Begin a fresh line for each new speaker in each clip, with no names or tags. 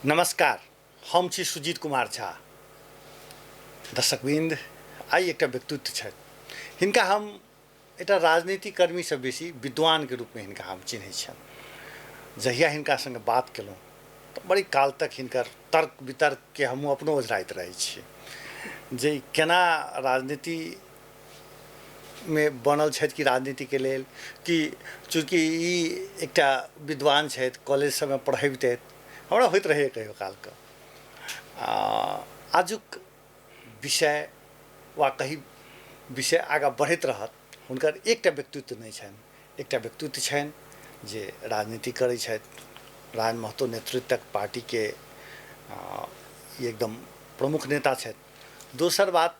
नमस्कार, हम छी सुजीत कुमार झा। दर्शकवृन्द, आइ एकटा व्यक्तित्व छथि, हिनका हम एकटा राजनीतिक कर्मीसँ बेसी विद्वानके रूपमे हिनका हम चिन्है छियनि। जहिया हिनका सङ्गे बात केलहुँ तऽ बड़ी काल तक हिनकर तर्क वितर्कके हमहूँ अपनो ओझराइत रहै छी जे ई केना राजनीति मे बनल छथि कि राजनीतिके लेल कि चूँकि ई एकटा विद्वान छथि, कॉलेज सबमे पढ़बितथि, हमरा होइत रहैए कहियो कालके। आजुक विषय वा कही विषय आगाँ बढ़ैत रहत। हुनकर एकटा व्यक्तित्व नहि छनि, एकटा व्यक्तित्व छनि जे राजनीति करै छथि। राज महतो नेतृत्वक पार्टीके एकदम प्रमुख नेता छथि। दोसर बात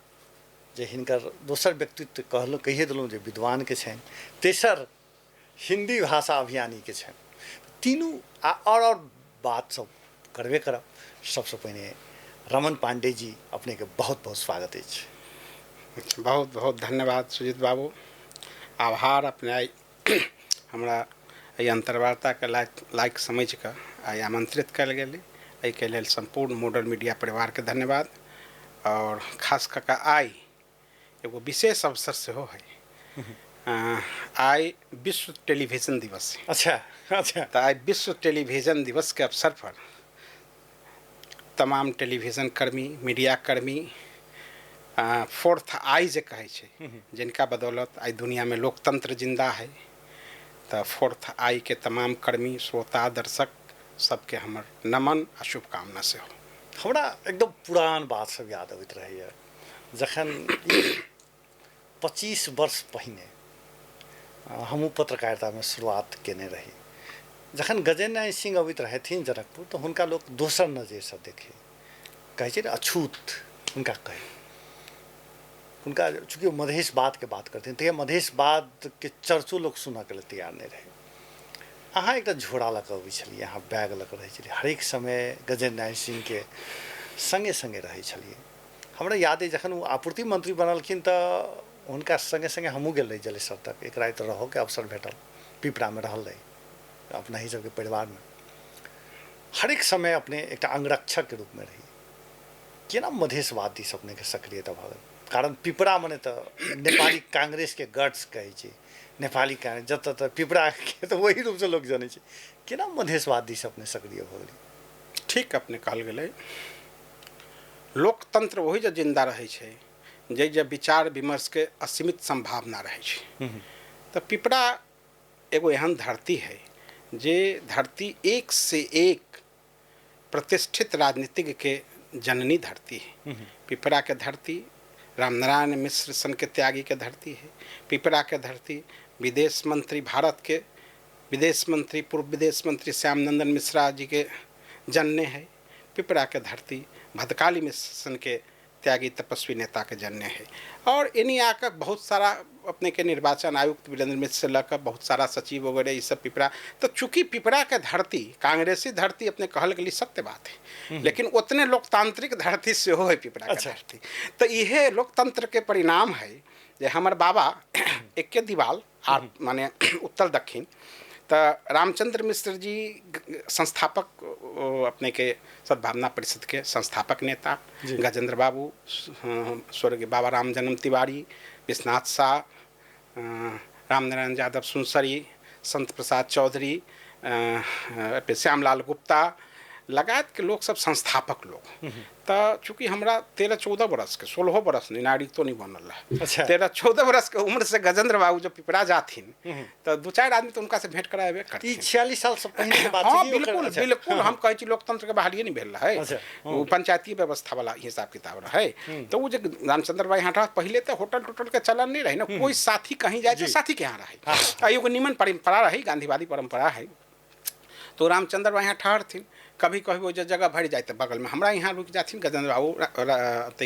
जे हिनकर दोसर व्यक्तित्व कहलहुँ, कहिए देलहुँ जे विद्वानके छनि। तेसर हिन्दी भाषा अभियानीके छनि। तीनू आ आओर बात सब करबे करब। सबसँ पहिने रमन पांडे जी, अपनेके बहुत बहुत स्वागत अछि।
बहुत बहुत धन्यवाद सुजीत बाबू, आभार। अपने आइ हमरा एहि अन्तर्वार्ताके लायक समझि कऽ आइ आमंत्रित कयल गेलै, एहिके लेल सम्पूर्ण मॉडल मीडिया परिवारके धन्यवाद। और खास कऽ कऽ आइ एगो विशेष अवसर सेहो है, आइ विश्व टेलीविजन दिवस है।
अच्छा अच्छा।
तऽ आइ विश्व टेलीविजन दिवस के अवसर पर तमाम टेलीविजन कर्मी, मीडिया कर्मी, फोर्थ आई जे कहै छै, जिनका बदौलत आइ दुनिया में लोकतंत्र जिंदा है, तऽ फोर्थ आई के तमाम कर्मी, श्रोता, दर्शक सबके हमर नमन आ शुभकामना सेहो।
हमरा एकदम पुरान बात सब याद अबैत रहैए, जखन 25 वर्ष पहिने हमहूँ पत्रकारितामे शुरुआत केने रही, जखन गजेन्द्र नारायण सिंह अबैत रहथिन जनकपुर तऽ हुनका लोक दोसर नजरिसँ देखै, कहै छै ने अछूत हुनका कहै। हुनका चूँकि मधेशवादके बात करथिन तहिया मधेशवादके चर्चो लोक सुनऽके लेल तैयार नहि रहै। अहाँ एकटा झोरा लऽ कऽ अबै छलियै, अहाँ बैग लऽ कऽ रहै छलियै, हरेक समय गजेन्द्र नारायण सिंहके सङ्गे सङ्गे रहै छलियै। हमरा याद अइ जखन ओ आपूर्ति मंत्री बनलखिन तऽ हुनका सङ्गे सङ्गे हमहूँ गेल रही जलेसर तक, एक राति रहऽके अवसर भेटल, पिपरामे रहल रही अपना ही सबके परिवारमे। हरेक समय अपने एकटा अंगरक्षकके रूपमे रही। केना मधेशवाद दिस अपनेके सक्रियता भऽ गेल? कारण पिपरा मने तऽ नेपाली कांग्रेसके गट्स कहै छै, नेपाली कांग्रेस जतऽ तक पिपराके तऽ ओही रूपसँ लोक जनै छै। केना मधेशवाद दिस अपने सक्रिय भऽ गेलियै?
ठीक अपने कहल गेलै, लोकतंत्र वही जे जिंदा रहै छै जे जे विचार विमर्शके असीमित संभावना रहै छै। तऽ पिपरा एगो एहन धरती है जे धरती एक से एक प्रतिष्ठित राजनीतिज्ञ के जननी धरती है। पिपरा के धरती रामनारायण मिश्र सन के त्यागी के धरती है। पिपरा के धरती विदेश मंत्री, भारत के विदेश मंत्री, पूर्व विदेश मंत्री श्यामनंदन मिश्रा जी के जनने है। पिपरा के धरती भद्रकाली मिश्र सन के त्यागी तपस्वी नेता के जनने है। और इन्हीं आकर बहुत सारा अपने के निर्वाचन आयुक्त वीरेंद्र मिश्र से लकर बहुत सारा सचिव वगैरह ये सब पिपरा। तो चूंकि पिपरा के धरती कांग्रेसी धरती अपने कहल गेली सत्य बात है, लेकिन उतने लोकतांत्रिक धरती सेहो है पिपरा के धरती। तो इहे लोकतंत्र के परिणाम है जे हमर बाबा एके दीवाल आ माने उत्तर दक्षिण, तऽ रामचंद्र मिश्र जी संस्थापक अपने के सद्भावना परिषद के संस्थापक नेता, गजेंद्र बाबू, स्वर्गीय बाबा राम जन्म तिवारी, विश्वनाथ शाह, रामनारायण यादव सुनसरी, संत प्रसाद चौधरी, श्यामलाल गुप्ता लगायत के लोग सब संस्थापक लोग। तऽ चूँकि हमरा 13-14 बरस के, 16 बरस नहीं, नागरिकतो नहीं बनल रहे। 13-14 बरस के उम्र से गजेंद्र बाबू जब पिपरा जाथिन तऽ 2-4 आदमी तो उनका से भेंट कराबे करथिन।
ई 46 साल से पहिने के बात
हाँ, छै। बिल्कुल, बिल्कुल। हम कहै छी लोकतंत्र के बहालिए नहीं भेल रहे, वो पंचायती व्यवस्था वाला हिसाब किताब रहे। तो वो जे रामचंद्र भाई यहाँ पहले तो होटल टोटल के चलन नहीं रहे ना, कोई साथी कहीं जाए तो साथी के यहाँ रहे। आ एगो निमन परंपरा रही, गांधीवादी परंपरा है। तो रामचंद्र भाई यहाँ ठहरथिन, कभी कभी वो जो जगह भरि जाए तो बगल में हमरा यहाँ रुकि जाथिन गजेंद्र बाबू,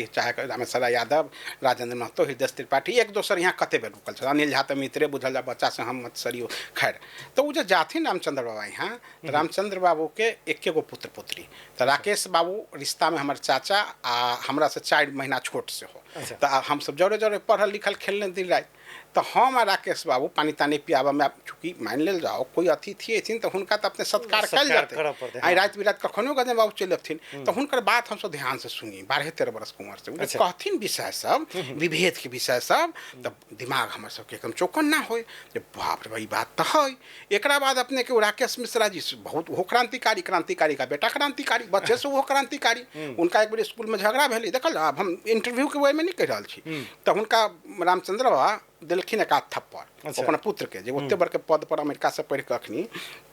चाहे रामेश्वर यादव, राजेंद्र महतो, हृदय त्रिपाठी, एक दोसर यहाँ कते बेर रुकल छल। अनिल झा तऽ मित्रे बुझल जा, बच्चा से हम मत्सरियो। खैर, तो वो जो जाथिन रामचंद्र बाबा यहाँ, तो रामचंद्र बाबू के एके गो पुत्र पुत्री, तो राकेश बाबू रिश्ता में हमर चाचा आ हमरा से 4 महीना छोट से हो। तो हम सब जरे जरे पढ़ल लिखल खेलने दिन राति। तो हम आ राकेश बाबू पानी तानी पियाबऽ में, चूँकि मानि लेल जाओ कोई अतिथि अथिन तऽ हुनका तऽ अपने सत्कार कयल जेतै। आइ राति बिराति कखनो गजेन्द्र बाबू चलि अबथिन तऽ हुनकर बात हमसब ध्यान से सुनी। 12-13 बरस के उम्र से ओ कहथिन विषय सब, विभेद के विषय सब, तऽ दिमाग हमर सबके एकदम चौकन्ना होय जे बाप रे भाई बात तऽ है। एकरा बाद अपने के राकेश मिश्रा जी बहुत ओहो क्रांतिकारी, क्रांतिकारी का बेटा क्रांतिकारी, बच्चे से ओहो क्रांतिकारी। उनका एक बेर स्कूल में झगड़ा भेलै, देखल आब हम इंटरव्यू के वे में नहीं कहि रहल छी, तऽ हुनका रामचंद्र बाबा देलखिन एक आध थप्पड़ अपना पुत्र के, जे ओते बड़के पद पर अमेरिका से पढ़ि कऽ अखनी,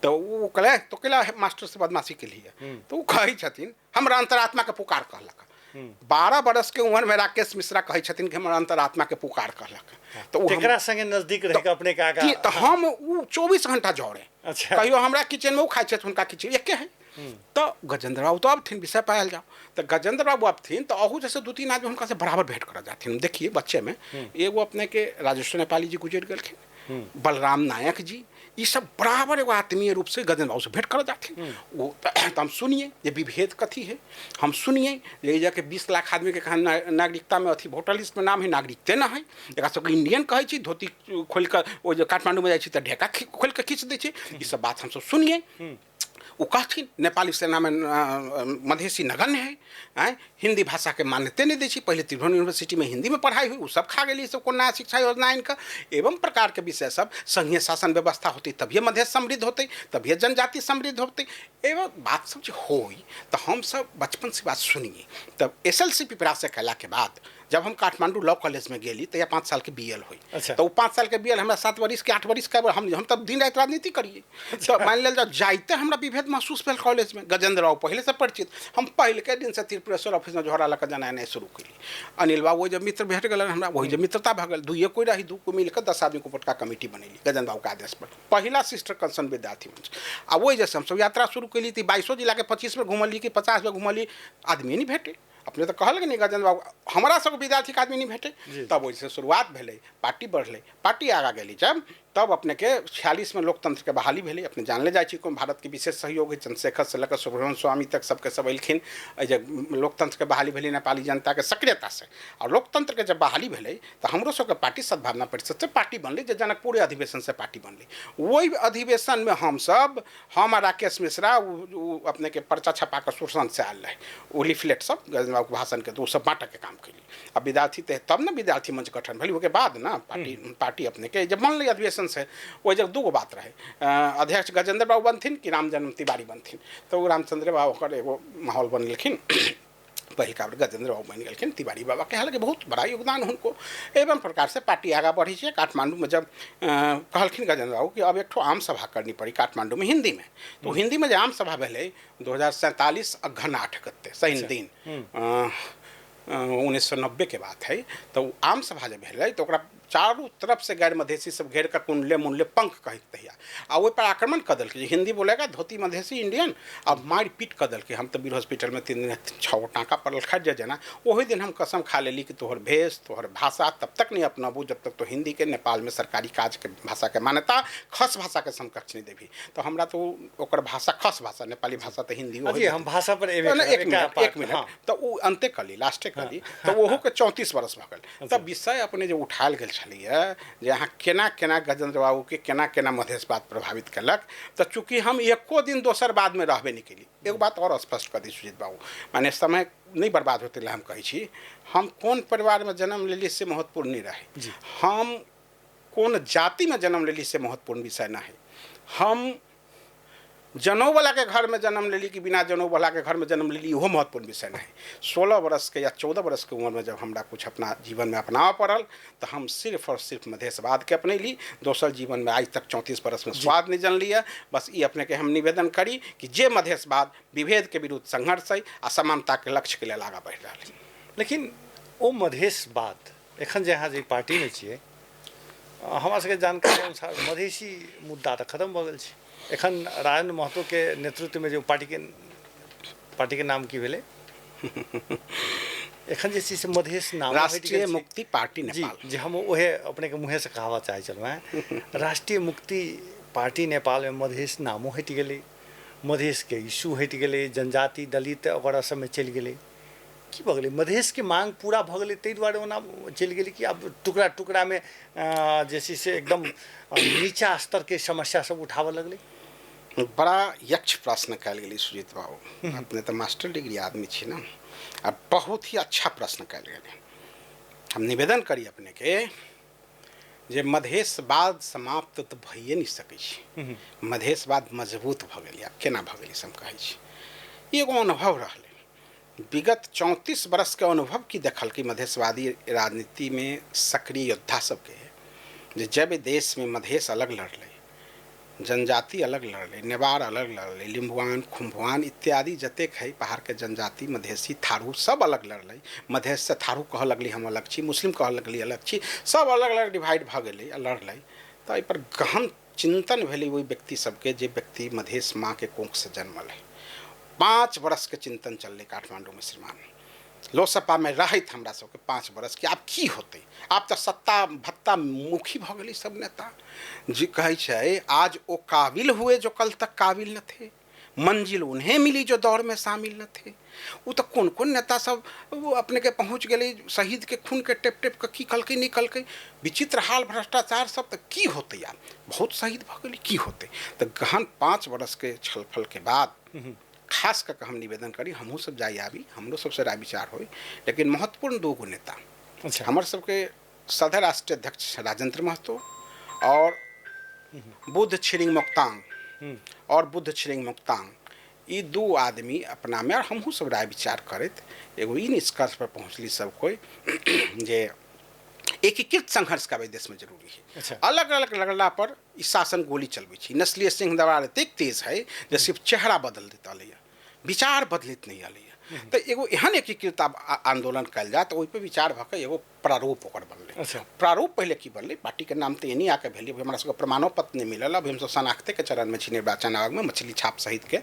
तऽ ओ कहले तो कैला मास्टर से बदमाशी केलियै, तऽ ओ कहै छथिन हमरा अंतरात्मा के पुकार कहलक। 12 बरस के उम्र में राकेश मिश्रा कहै छथिन कि हमर अंतरात्मा के पुकार कहलक।
तऽ ओ संगे नजदीक रहि के अपने के आगा
तऽ हम ओ 24 घंटा जड़े। अच्छा। कहियो हमरा किचन में ओ खाइ छथि, हुनका किचन एके है। तो गजेंद्र बाबू तो अबथिन, विषय पायल जाओ, तो गजेंद्र बाबू अबथिन तो अहू जैसे 2-3 आदमी हुनका से बराबर भेंट कर जाथिन। देखिए बच्चे में एगो अपने के राजेश्वर नेपाली जी गुजर गेलखिन, बलराम नायक जी, ये सब बराबर एगो आत्मीय रूप से गजेंद्र बाबू से भेंट कर जाथिन। वो तो हम सुनिए ये विभेद कथी है, हम सुनिए ये जाके 20 लाख आदमी के कहाँ नागरिकता में अथी वोटर लिस्ट में नाम है, नागरिकते ना है, एकरा सबके इंडियन कहै छी, धोती खोलि कऽ ओ जे काठमांडू में जाइ छी तऽ ढेका खोलि कऽ खींच दै छै, ई सब बात हमसब सुनिए। वो कहथिन नेपाली सेना में मधेसी नगण्य है, आँय हिंदी भाषा के मान्यते नहीं दै छी, पहले त्रिभुवन यूनिवर्सिटी में हिंदी में पढ़ाई हुई, वो सब खा गेली, सब नया शिक्षा योजना आनि कऽ, एवं प्रकार के विषय सब। संघीय शासन व्यवस्था होती तभिए मधेश समृद्ध होते, तभिए जनजाति समृद्ध होते, एवं बात सब जो होई तो हम सब बचपन से बात सुनिए। तब SLC Pipra से कैला के बाद जब हम काठमांडू लॉ कॉलेज में गेली तो या 5 साल के BL हुई। अच्छा। तो 5 साल के BL हमरा 7 बरिस के 8 बरिस के हम तब दिन राति राजनीति करिए। अच्छा। तो मान लेल जाओ जाइते हमरा विभेद महसूस भेल कॉलेज में। गजेंद्र बाबू पहले से परिचित, हम पहले के दिन से त्रिपुरेश्वर ऑफिस में झोरा लऽ जाना नहीं शुरू कली। अनिल बाबू जब मित्र भेट गेलन हमरा, वही जब मित्रता भऽ गेल, दुइये कोइ रही, दू को मिलकर 10 आदमी को पटका कमेटी बनैली गजेंद्र बाबू के आदेश पर, पहिला सिस्टर कंसर्न विद्यार्थी मंच। आ वही जैसे हमसब यात्रा शुरू कली थी, 22 जिला के 25 बेर घुमली कि 50 बेर घुमली, आदमी नहीं भेटे। अपने तो कहल नहीं गजेंद्र बाबू हमरा सब विद्यार्थी के आदमी नहीं भेटे। तब वैसे शुरुआत भेलै, पार्टी बढ़लै, पार्टी आगा गेली। जब तब अपने के 46 में लोकतंत्र के बहाली भेलै। अपने जानले जाइ छी कोन भारत के विशेष सहयोग है, चंद्रशेखर से लऽ कऽ सुब्रमण्यम स्वामी तक सबके सब एलखिन। जे लोकतंत्र के बहाली भेलै नेपाली जनता के सक्रियता से, और लोकतंत्र के जब बहाली भेलै तऽ हमरो सबके पार्टी सद्भावना परिषद से पार्टी बनलै, जे जनकपुर अधिवेशन से पार्टी बनलै। ओहि अधिवेशन में हमसब, हम आ राकेश मिश्रा अपने के पर्चा छपा कऽ सुरसन से आयल रहै, ओ लिफलेट सब गजेंद्र बाबू के भाषण के, तो ओ सब बाँटऽ के काम केली। आ विद्यार्थी तऽ तब ने विद्यार्थी मंच गठन भेल, ओहिके बाद ने पार्टी अपने के जब बनलै अधिवेशन से, ओहि जब दूगो बात रहे, अध्यक्ष गजेंद्र बाबू बनथिन कि रामजन्म तिवारी बनथिन। तो रामचंद्र बाबू ओकर एगो माहौल बनेलखिन, पहिलका बेर गजेंद्र बाबू बनि गेलखिन, तिवारी बाबा के हालांकि बहुत बड़ा योगदान हुनको। एवं प्रकार से पार्टी आगा बढ़ी छै। काठमांडू में जब कहलखिन गजेंद्र बाबू कि अब एक ठो आम सभा करनी पड़ी काठमांडू में हिंदी में, तो हिंदी में जो आम सभा भेलै 2047 अगहन 8 गते शनि दिन 1990 के बात है। तो आम सभा जब भेलै तो ओकरा चारू तरफ से गैर मधेसी सब घेर कऽ कुंडले मुंडले पंख कहैत तहिया, आ ओहि पर आक्रमण कऽ देलकै, हिंदी बोलेगा धोती मधेसी इंडियन, आ मारि पीट कऽ देलकै। हम तऽ वीर हॉस्पिटल में 3 दिन 6 टाँका पड़ल खा जे जेना। ओहि दिन हम कसम खा लेली कि तोहर भेष तोहर भाषा तब तक नहीं अपनाबू जब तक तो हिंदी के नेपाल में सरकारी काज के भाषा के मान्यता खस भाषा के समकक्ष नहीं देबी। तो हमरा तो ओकर भाषा खस भाषा, नेपाली भाषा तऽ हिंदी।
हम भाषा पर
एक मिनट, तऽ ओ अंते कली लास्टे कली, तऽ ओहो के 34 बरस भऽ गेल। तब विषय अपने जे उठायल गेल छलैए जे अहाँ केना केना गजेंद्र बाबू के केना केना मधेशवाद प्रभावित केलक, तऽ चूँकि हम एको दिन दोसर बादमे रहबे नहि केली। एगो बात और स्पष्ट कऽ दी सुजीत बाबू, माने समय नहीं बर्बाद होते हम कहै छी, हम कोन परिवारमे जन्म लेली से महत्वपूर्ण नहीं रहे, हम कोन जातिमे जन्म लेली से महत्वपूर्ण विषय नहीं है, हम जनऊ वाला के घर में जन्म लेली कि बिना जनऊ वाला के घर में जन्म लेली इहो महत्वपूर्ण विषय नहीं। 16 बरस के या 14 बरस के उम्र में जब हमरा कुछ अपना जीवन में अपनावा पड़ल तो हम सिर्फ और सिर्फ मधेशवाद के अपनैली, दोसर जीवन में आज तक 34 बरस में स्वाद नहीं जन लिया। बस ये अपने के हम निवेदन करी कि जे मधेशवाद विभेद के विरुद्ध संघर्ष है आ समानता के लक्ष्य के लेल आगाँ बढ़ि रहल है।
लेकिन ओ मधेशवाद एखन जे अहाँ जे पार्टीमे छियै, हमरा सबके जानकारी अनुसार मधेसी मुद्दा तऽ खत्म भऽ गेल छै। एखन राजन महतो के नेतृत्व में जो पार्टी के नाम की भेलै एखन जे छै से मधेश नाम
राष्ट्रीय मुक्ति पार्टी नेपाल।
जी, जे हम ओहे अपने के मुँहे से कहावा चाहै छलहुँ हेँ, राष्ट्रीय मुक्ति पार्टी नेपाल में मधेश नामो हटि गेलै, मधेश के इशू हटि गेलै, जनजाति दलित ओकरा सबमे चलि गेलै। की भऽ गेलै? मधेशके मांग पूरा भऽ गेलै ताहि दुआरे ओना चलि गेलै कि आब टुकड़ा टुकड़ामे जे छै से एकदम नीचा स्तरके समस्या सब उठाबऽ लगलै?
बड़ा यक्ष प्रश्न कयल गेलै सुजीत बाबू, अपने तऽ मास्टर डिग्री आदमी छी ने, आ बहुत ही अच्छा प्रश्न कयल गेलै। हम निवेदन करी अपने के जे मधेशवाद समाप्त तऽ भइए नहि सकै छै, मधेशवाद मजबूत भऽ गेलै। आब केना भऽ गेलै से हम कहै छी। एगो अनुभव रहलै विगत 34 वर्षके अनुभव की देखलकै मधेशवादी राजनीतिमे सक्रिय योद्धा सबके, जे जब देशमे मधेश अलग लड़लै, जनजाति अलग लड़लै, नेवार अलग लड़लै, लिम्बुआन खुम्भुआन इत्यादि जतेक है पहाड़के जनजाति, मधेसी थारू सब अलग लड़लै। मधेशसँ थारू कहऽ लगलै हम अलग छी, मुस्लिम कहऽ लगलै अलग छी, सब अलग अलग डिवाइड भऽ गेलै आ लड़लै। तऽ एहिपर गहन चिन्तन भेलै ओहि व्यक्ति सबके जे व्यक्ति मधेश माँके कोखसँ जन्मल है। 5 वर्षके चिन्तन चललै काठमाण्डूमे श्रीमान, लोकसभामे रहैत हमरा सबके 5 वर्ष कि आब की होतै, आब तऽ सत्ता भत्ता मुखी भऽ गेलै सब नेता। जे कहै छै आज ओ काबिल हुए जो कल तक काबिल न थे, मंजिल उन्हें मिली जो दौड़ में शामिल न थे। ओ तऽ कोन कोन नेता सब वो अपने के पहुँच गेलै शहीद के खून के टेप टेप के की कलकै नहि कलकै, विचित्र हाल भ्रष्टाचार सब, तऽ की होतै आब, बहुत शहीद भऽ गेलै, की होतै। तऽ गहन 5 वर्षके छलफल के बाद खास कऽ हम निवेदन करी, हमहूँ सब जाइ आबी, हमरो सबसँ राय विचार होइ, लेकिन महत्वपूर्ण 2 गो नेता।
अच्छा।
हमर सबके सदर राष्ट्रीय अध्यक्ष राजेंद्र महतो और बुद्ध छिरिंग मोक्तांग, और बुद्ध छिरिंग मोक्तांग, ई 2 आदमी अपना में और हमहूँ सब राय विचार करैत एगो ई निष्कर्ष पर पहुँचली सब कोई जे एकीकृत संघर्ष का देश में जरूरी है।
अच्छा।
अलग अलग लगला पर ई शासन गोली चलबै छै। नस्लीय सिंह दबार एतेक तेज है जे सिर्फ चेहरा बदल देता अलैया, विचार बदलैत नहि अलैया। तऽ एगो एहन एकीकृत आंदोलन कयल जाय तऽ ओहि पर विचार भऽ कऽ एगो प्रारूप ओकर बनलै।
अच्छा।
प्रारूप पहिले की बनलै, पार्टीके नाम तऽ एनी आके भेलै, हमरा सबके प्रमाणो पत्र नहि मिलल, अभी हमसब शनाख्तेके चरणमे छी निर्वाचन आयोगमे मछली छाप सहितके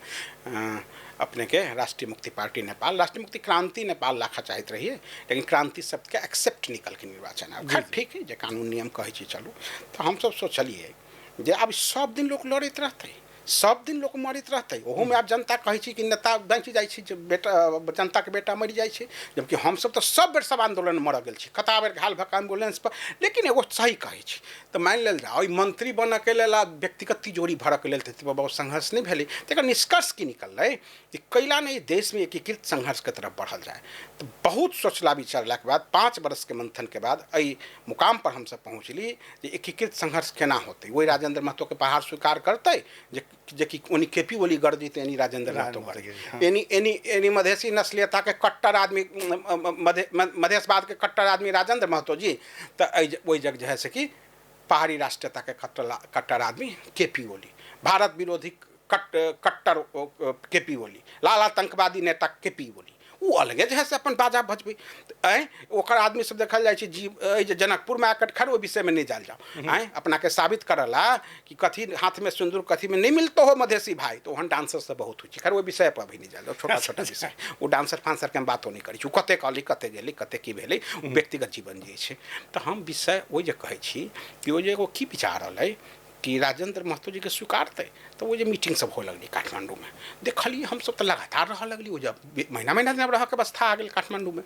अपने के राष्ट्रीय मुक्ति पार्टी नेपाल, राष्ट्रीय मुक्ति क्रांति नेपाल राखऽ चाहैत रहियै, लेकिन क्रांति शब्दके एक्सेप्ट निकलके निर्वाचन आयोग। खैर ठीक है, जे कानून नियम कहै छै चलू। तऽ हमसब सोचलियै जे आब सब दिन लोक लड़ैत रहतै, सब दिन लोक मरैत रहतै, ओहोमे आब जनता कहै छै कि नेता बचि जाइ छै, जे बेटा जनताके बेटा मरि जाइ छै, जबकि हमसब तऽ सब बेर सब आन्दोलन मरऽ गेल छी, कता बेर घायल भऽ कऽ एम्बुलेंस पर, लेकिन एगो सही कहै छी। तऽ मानि लेल जाउ ई मंत्री बनऽके लेल आ व्यक्तिगत तिजोरी भरऽके लेल तऽ बहुत संघर्ष नहि भेलै। तकर निष्कर्ष की निकललै कि कैला नहि देशमे एकीकृत संघर्षके तरफ बढ़ल जाय। तऽ बहुत सोचला विचारलाके बाद 5 वर्षके मंथनके बाद एहि मुकाम पर हमसब पहुँचली जे एकीकृत संघर्ष केना होतै। वही राजेंद्र महतोके पहाड़ स्वीकार करतै जे कि ओनी के पी ओली गरजित एनी राजेंद्र महतो गरजित, एनी एनी एनी मधेसी नस्लीयता के कट्टर आदमी, मधेशवाद के कट्टर आदमी राजेंद्र महतो जी, तऽ ओहि जग जे है से कि पहाड़ी राष्ट्रीयता के कट्टर आदमी के पी ओली, भारत विरोधी कट्टर के पी ओली, लाल आतंकवादी नेता के पी ओली, ओ अलगे जे है से अपन बाजा बजबै। आँय ओकर आदमी सब देखल जाइ छै जी एहि जे जनकपुरमे आकर, खैर ओहि विषयमे नहि जायल जाउ, आँय अपनाके साबित करला कि कथी हाथमे सिन्दूर कथीमे नहि मिलतो हो मधेसी भाई, तऽ ओहन डांसर सब बहुत होइ छै। खैर ओहि विषय पर अभी नहि जायल जाउ, छोटा छोटा विषय, ओ डांसर फांसरके हम बातो नहि करै छी, ओ कते कहली कते गेली कते की भेलै, ओ व्यक्तिगत जीवन जे छै। तऽ हम विषय ओहि जे कहै छी कि ओ जे एगो की विचार रहलै कि राजेंद्र महतो जीके स्वीकारतै, तऽ ओ जे मीटिंग सब होय लगलै काठमाण्डूमे, देखलियै हमसब तऽ लगातार रहऽ लगली, ओ जब महीना महीना दिन रहऽके अवस्था आ गेल काठमाण्डूमे।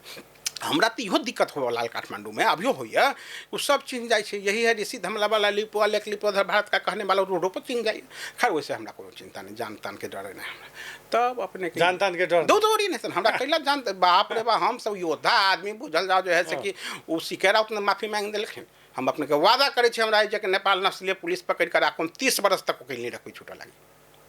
हमरा तऽ इहो दिक्कत होबऽ लागल काठमाण्डूमे, अभियो होइए, ओ सब चिन्ह जाइ छै, यही है ऋषि धमला वाला लिपो लेख लिपो भारत का कहने वाला रोडो पर चिन्ह जाइ। खैर वैसे हमरा कोनो चिंता नहि, जान तान के डर नहि हमरा, तब अपने
जान तान के डर
दो दौड़ी नहीं हमरा कैला जान, बाप रे बाप हम सब योद्धा आदमी बुझल जाओ जो है से कि ओ सिकेरा उतना माफी मांगि देलखिन। हम अपने के वादा करै छी हमरा जे नेपाल नस्लीय पुलिस पकड़ि कऽ राखू, हम 30 वर्ष तक ओकील नहि रखबै छूटऽ लागी।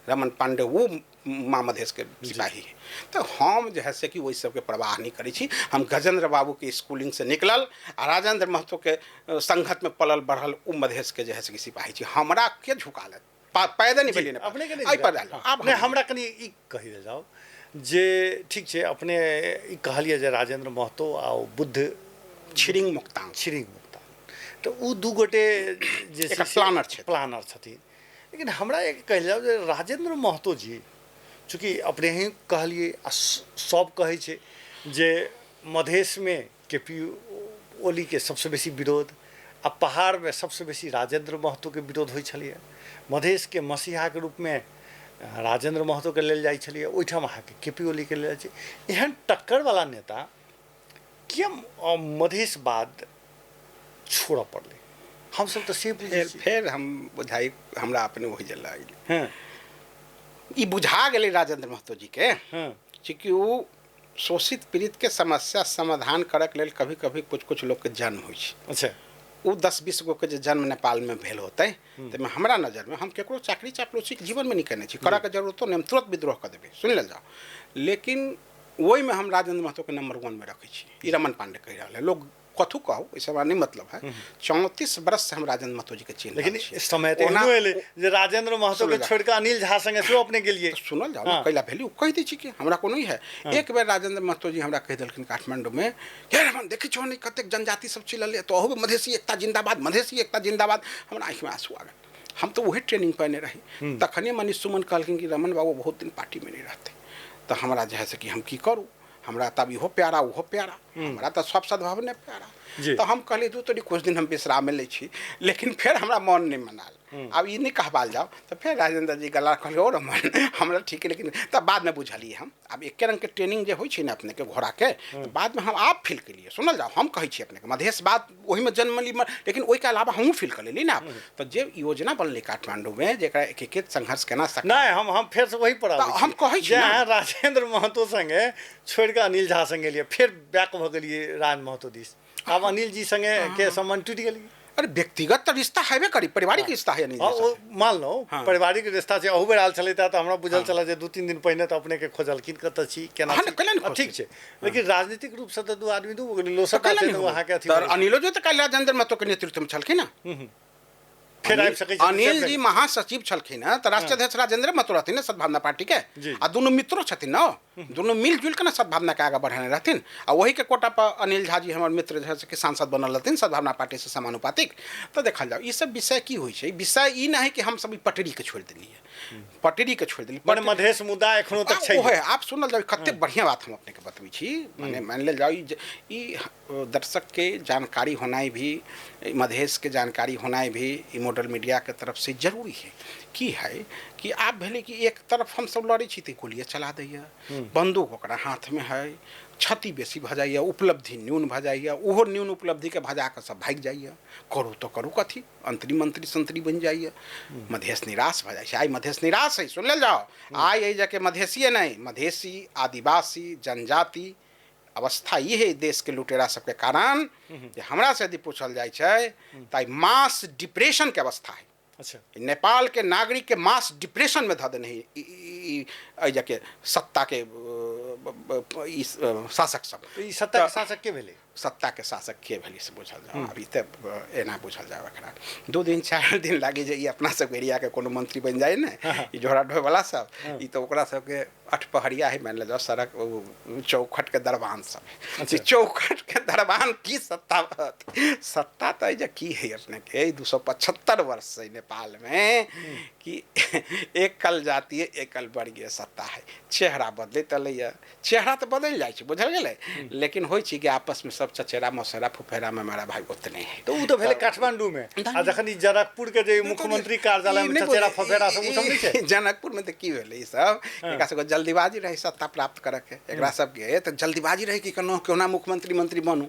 रमन पांडे वो माँ मधेश के सिपाही है। तऽ हम जे है से कि ओहि सबके प्रवाह नहि करै छी। हम गजेंद्र बाबूके स्कूलिंगसँ निकलल आ राजेंद्र महतोके संघतमे पलल बढ़ल ओ मधेशके जे है से कि सिपाही छी, हमरा के झुका लेत पैदे नहि भेलियै
अपने के
एहि पर आब
नहि। हमरा कनि ई कहि जाउ जे ठीक छै अपने ई कहलियै जे राजेंद्र महतो आ बुद्ध
छिरिंग मोक्तांग,
छिरिंग मोक्तांग, तऽ ओ 2 गोटे जे
प्लानर छथिन,
प्लानर छथिन। लेकिन हमरा एक कहल जाउ जे राजेंद्र महतो जी चूँकि अपने ही कहलियै आ सब कहै छै जे मधेशमे के पी ओलीके सबसँ बेसी विरोध आ पहाड़मे सबसँ बेसी राजेंद्र महतोके विरोध होइ छलैए। मधेशके मसीहाके रूपमे राजेंद्र महतोके लेल जाइ छलैए, ओहिठाम अहाँके के पी ओलीके लेल जाइ छै। एहन टक्करवला नेता किया मधेशवाद छोड़ऽ पड़लै? हमसब तऽ से बुझै छी।
फेर हम बुझाइ हमरा अपने वही जल्ला अयलै।
हँ।
ई बुझा गेलै राजेंद्र महतो जी के।
हँ।
चूँकि ओ शोषित पीड़ित के समस्या समाधान करैके लेल कभी कभी कुछ कुछ लोकके जन्म होइ छै।
अच्छा।
ओ 10-20 गो के जे जन्म नेपालमे भेल होतै, ताहिमे हमरा नजरमे हम केकरो चाकरी चापलूसीके जीवनमे नहि केने छी, करऽके जरूरतो नहि, हम तुरंत विद्रोह कऽ देबै, सुनि लेल जाओ। लेकिन ओहिमे हम राजेंद्र महतोके नंबर 1 में रखै छी। ई रमन पांडे कहि रहल है, लोग कथू कहू, एहिसँ हमरा नहि मतलब है। 34 वर्ष से हम राजेंद्र महतो जी के चिन्ह
लेकिन समय तऽ एहनो एलै जे राजेंद्र महतो के छोड़ि कऽ अनिल झा संगे सेहो अपने गेलियै।
सुनल जाओ, कैला भेली कहि दै छी कि हमरा कोनो है। एक बेर राजेंद्र महतो जी हमरा कहि देलखिन काठमांडूमे, हे रमन देखै छौ नहि कतेक जनजाति सब चिललै, तऽ अहू मधेसी एकता जिंदाबाद, मधेसी एकता जिंदाबाद। हमरा आँखिमे आंसू आ गेल। हम तऽ वही ट्रेनिंग पाने रही। तखने मनीष सुमन कहलखिन कि रमन बाबू बहुत दिन पार्टीमे नहि रहतै। तऽ हमरा जे है से कि हम की करू, हमरा तब इहो प्यारा ओहो प्यारा, हमरा तऽ सब सद्भावने प्यारा। तऽ हम कहलियै दू तोरी कुछ दिन हम विश्राम लै छी, लेकिन फेर हमरा मन नहि मनाल। आब ई नहि कहबाल जाओ। तऽ फेर राजेंद्र जी गला कहलियै ओ रमन हमरा ठीक है, लेकिन तब बादमे बुझलियै हम। आब एके रंगके ट्रेनिंग जे होइ छै ने अपनेके घोड़ाके, तऽ बादमे हम आब फील केलियै। सुनल जाओ, हम कहै छी अपनेके मधेशवाद ओहिमे जन्म ली, लेकिन ओहिके अलावा हमहूँ फील कऽ लेली ने। आब तऽ जे योजना बनलै काठमांडूमे, जेकरा एकीकृत संघर्ष केना सक
नहि, हम फेरसँ वही पर आबै छी।
हम कहै छी
अहाँ राजेंद्र महतो संगे छोड़ि कऽ अनिल झा संगे गेलियै, फेर बैक भऽ गेलियै राज महतो दिस। आब अनिल जी संगे के संबंध टूटि गेलियै।
अरे व्यक्तिगत तऽ रिश्ता हेबे करी, पारिवारिक रिश्ता है।
ओ मानलहुँ पारिवारिक रिश्ता छै। अहू बेर आयल छलै तऽ हमरा बुझल छलै जे 2-3 दिन पहिने तऽ अपनेके खोजलखिन कतऽ छी केना, ठीक छै। लेकिन राजनीतिक रूपसँ तऽ दू आदमी दू लोसपा छै, तऽ अहाँके अथी
अनिलो जी तऽ काल्हि राजेंद्र महतो के नेतृत्वमे छलखिन ने।
फेर आबि सकै छै।
अनिल जी महासचिव छलखिन हँ, तऽ राष्ट्रीय अध्यक्ष राजेंद्र महतो रहथिन ने सद्भावना पार्टी के, आ दुनू मित्रो छथिन ने, दुनू मिलजुल के ने सद्भावना के आगे बढ़ेने रहथिन। आ वही के कोटा पर अनिल झा जी हमर मित्र जे सांसद बनल रहथिन सद्भावना पार्टी से समानुपातिक। तऽ देखल जाओ ई सब विषय की होइ छै। विषय ई नहि कि हम सब ई पटरी के छोड़ि देलियै, पटरी के छोड़ि देलियै।
मने मधेश मुद्दा एखनो तक छै।
ओहे आप सुनल जाओ, कते बढ़िआँ बात हम अपने के बतबै छी। मने मानि लेल जाओ ई दर्शक के जानकारी होनाइ भी, मधेश के जानकारी होनाइ भी ई मॉडल मीडिया के तरफ से जरूरी है। की है कि आब भेलै कि एक तरफ हम सब लड़ै छी तऽ गोलिए चला दैए, बंदूक ओकरा हाथमे है, क्षति बेसी भऽ जाइए, उपलब्धि न्यून भऽ जाइए, ओहो न्यून उपलब्धिके भजा कऽ सब भागि जाइए। करू तऽ करू कथी, अंतरी मंत्री संतरी बनि जाइए। मधेश निराश भऽ जाइ छै। आइ मधेश निराश है, सुन लेल जाओ। आइ एहि जाके मधेशिए नहि, मधेशी आदिवासी जनजाति अवस्था ई है देशके लुटेरा सबके कारण जे हमरा से यदि पूछल जाइ छै तऽ आइ मास डिप्रेशनके अवस्था है।
अच्छा।
नेपाल के नागरिक के मास डिप्रेशन में धऽ देने है एहि जाके सत्ता के ई शासक सब।
ई सत्ता के शासक के भेलै?
सत्ता के शासक के भेलै से बुझल जाओ। अभी तऽ एना बुझल जाओ, एकरा 2 दिन 4 दिन लागे जे ई अपना सब एरिया के कोनो मंत्री बनि जाए ने, ई झोरा ढोए वाला सब, ई तऽ ओकरा सबके अठपहरिया है। मानि लेल जाओ सड़क चौखट के दरबान सब है। चौखट के दरबान की सत्ता? सत्ता तऽ जे की है अपने के 275 वर्ष से नेपाल में कि एकल जातीय एकल वर्गीय सत्ता है। चेहरा बदलैत एलैए, चेहरा तऽ बदलि जाइ छै, बुझल गेलै, लेकिन होइ छै कि आपसमे सब चचेरा मौसेरा फुफेरा मेमारा भाई ओतने है।
तऽ ओ तऽ भेलै काठमांडूमे, आ जखन ई जनकपुर के जे मुख्यमंत्री कार्यालयमे चचेरा फुफेरा सब ओ सब नहि छै।
जनकपुरमे तऽ की भेलै ई सब एकरा सबके जल्दीबाजी रहै सत्ता प्राप्त करऽके, एकरा सबके तऽ जल्दीबाजी रहै कि केना केना मुख्यमंत्री मंत्री बनू,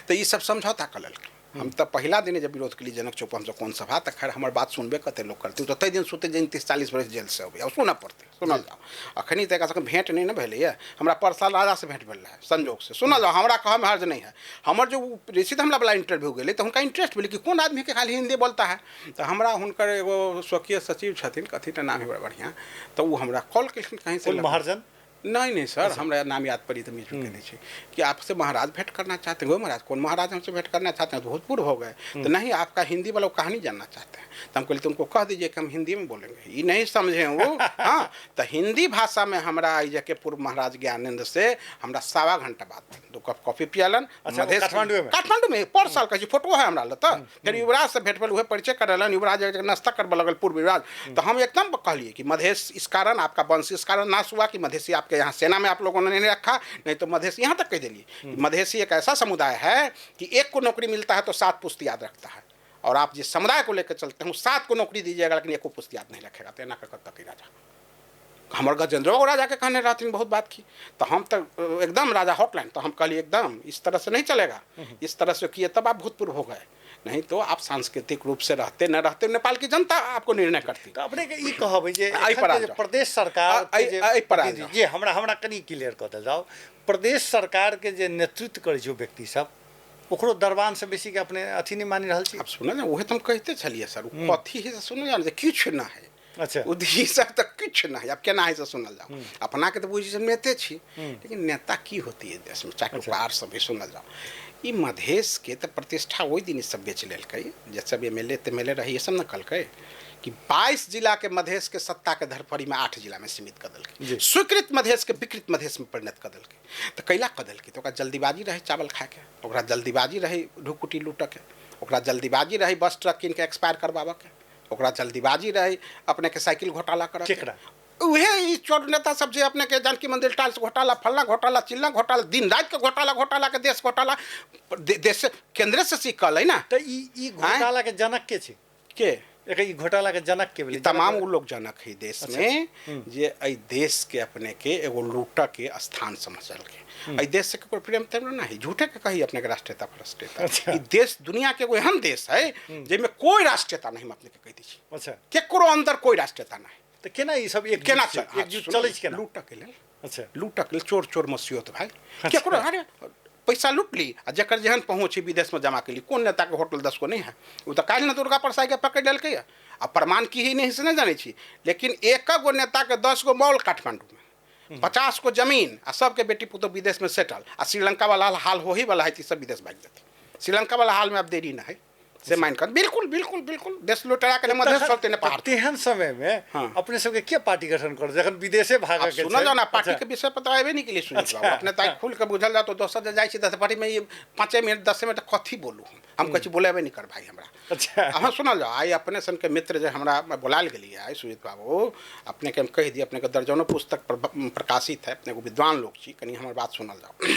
तऽ ई सब समझौता कऽ लेलकै। हम तऽ पहिला दिन जब विरोध केलियै जनक चौक हमसब कोन सभा, तऽ खैर हमर बात सुनबे कते लोक करतै, तऽ ताहि दिन सुतै जे 30-40 बरस जेलसँ अबै, आब सुनऽ पड़तै। सुनल जाओ, अखनी तऽ एकरा सबके भेँट नहि ने भेलैए। हमरा परसाल राजासँ भेँट भेल रहै संजोगसँ। सुनल जाओ, हमरा कहऽमे हर्ज नहि है। हमर जो ऋषित हमला वाला इंटरव्यू गेलै तऽ हुनका इंटरेस्ट भेलै कि कोन आदमीके खाली हिंदी बोलता है। तऽ हमरा हुनकर एगो स्वकीय सचिव छथिन, कथी तऽ नाम है बड़ा बढ़िआँ, तऽ ओ हमरा कॉल केलखिन कहीं से।
महाजन?
नहीं नहीं सर, हमरा नाम याद पड़ी तो मिस कह दै कि आपसे महाराज भेंट करना चाहते हैं। वो महाराज कौन महाराज हमसे भेंट करना चाहते हैं, तो बहुत पूर्व हो गए। तो नहीं, आपका हिंदी वाला कहानी जानना चाहते हैं। तो हम कहले तुमको कह दीजिए कि हम हिंदी में बोलेंगे, ये नहीं समझे वो। हाँ, तो हिंदी भाषा में हमरा आई जाके पूर्व महाराज ज्ञानेन्द्र से हमरा 1.25 घंटा बात, 2 कप कॉफी पियालन।
काठमांडू में?
काठमांडू में पर साल कहै फोटो है हमरा लग। तऽ फेर युवराज से भेंट भेल, उहे परिचय करलन। युवराज नाश्ता करबऽ लगल पूर्व युवराज, तो हम एकदम कहलिए कि मधेश इस कारण आपका वंश इस कारण नाश हुआ कि मधेशी आपके यहाँ सेना में आप लोगों ने नहीं रखा, नहीं तो मधेशी, यहाँ तक कह दिलिए मधेशी एक ऐसा समुदाय है कि एक को नौकरी मिलता है तो 7 पुश्त याद रखता है, और आप जिस समुदाय को लेकर चलते हैं 7 को नौकरी दीजिएगा लेकिन एक को पुश्त याद नहीं रखेगा। तो एना कर तक राजा हमर गजेंद्रो राजा के कहने रहथिन बहुत बात की, तो हम तो एकदम राजा हॉटलाइन, तो हम कहलिए एकदम इस तरह से नहीं चलेगा, इस तरह से किए तब आप भूतपूर्व हो गए, नहीं तो आप सांस्कृतिक रूप से रहते न रहते नेपाल की जनता आपको निर्णय करती।
तो अपने के ई कहबै जे
एहि पर
एखन के जे
आ जाउ।
प्रदेश सरकार के जे
एहि पर आ जाउ।
जे हमरा हमरा कनि क्लियर कऽ देल जाउ, प्रदेश सरकार के जे नेतृत्व करै छै ओ व्यक्ति सब, ओकरो दरबान से बेसी के अपने अथी नहीं मानि रहल छी?
अब सुनल ने, उहे तो हम कहते छलिए सर, उ कथी है से सुनल जाउ जे किछु ना है।
अच्छा।
उ सब तऽ किछु ना है, अब केना है से सुनल जाउ। अपना के तऽ बुझै छी नेते छी, लेकिन नेता की होती है देश में, चाटुकार सब भी सुनल जाउ। ई मधेश के तऽ प्रतिष्ठा ओहि दिन सब बेच लेलकै, जे सब एम एल ए तेम एल ए रही, सब ने कहलकै कि 22 जिला के मधेश के सत्ता के धरफड़ी में 8 जिला में सीमित कर देलकै, स्वीकृत मधेश के विकृत मधेश में परिणत कर देलकै। तऽ कैला कऽ देलकै? तऽ ओकरा जल्दीबाजी रहै चावल खायके, ओकरा जल्दीबाजी रहै ढुकुटी लूटऽके, ओकरा जल्दीबाजी रहै बस ट्रक कीन के एक्सपायर करबाबऽके, ओकरा जल्दीबाजी रहै अपने के साइकिल घोटाला करऽ के।
केकरा?
उहे ई चोर नेता सब जे अपने के जानकी मंदिर टाइल्स घोटाला, फल्ला घोटाला, चिल्ला घोटाला, दिन रात के घोटाला, घोटाला के देश घोटाला, देश केंद्र से सीखल है ना।
तऽ ई घोटाला के जनक के छै?
के?
एक ई घोटाला के जनक के भेलै?
तमाम उ लोग जनक है देश में, जे एहि देश के अपने के एगो लूटऽ के स्थान समझलकै। एहि देश से ककरो प्रेम तेम ना है, झूठे के कही अपने के राष्ट्रीयता फराष्ट्रीयता।
अच्छा।
ई देश दुनिया के एगो एहन देश है जाहिमे कोई राष्ट्रीयता नहीं, हम अपने के कहि दै छी।
अच्छा।
केकरो अंदर कोई राष्ट्रीयता नहीं।
तऽ केना ई सब एकजुट
केना
छै? एकजुट
सुनू,
चलै छै केना?
लूटऽ के लेल।
अच्छा।
लूटऽ के लेल, चोर चोर मसियोत भाई।
अच्छा।
केकरो अरे पैसा लूट ली आ जकर जेहन पहुँच है विदेश में जमा के ली। कोन नेता के होटल 10 गो नहीं है, ओ तऽ काल्हि ने दुर्गा प्रसाद के पकड़ि लेलकै आ प्रमाण की ही नहीं से नहीं जानै छी, लेकिन एक गो नेता के 10 गो मॉल काठमांडू में, 50 गो जमीन आ सबके बेटी पुतोह विदेश में सेटल, आ श्रीलंका वाला हाल हो ही वाला है कि सब विदेश भागि जेतै। श्रीलंका वाला हाल में अब देरी ना है से मान कर, बिल्कुल बिल्कुल बिल्कुल देश लुटेरा के मधेश चलते ने पहाड़।
तेहन समय में
हाँ।
अपने सबके के पार्टी गठन कर जखन विदेशे भागऽ के
सुनल जाओ ना, पार्टी
अच्छा।
के विषय पर तऽ अयबे नहीं के लिए सुनल
अच्छा।
जाओ। अपने ताकि खुल के बुझल जाओ तो दोसर जे जाइ छी दस पार्टी में ये 5 मिनट 10 मिनट कथी बोलू हम कहै छी बोलेबे नहीं कर भाई हमरा।
अच्छा।
अहाँ सुनल जाओ, आइ अपने सन के मित्र जे हमरा बोलायल गेलियै आइ सुजीत बाबू, अपने के हम कहि दी, अपने के दर्जनों पुस्तक प्रकाशित है, अपने एगो विद्वान लोग छी, कनि हमर बात सुनल जाओ।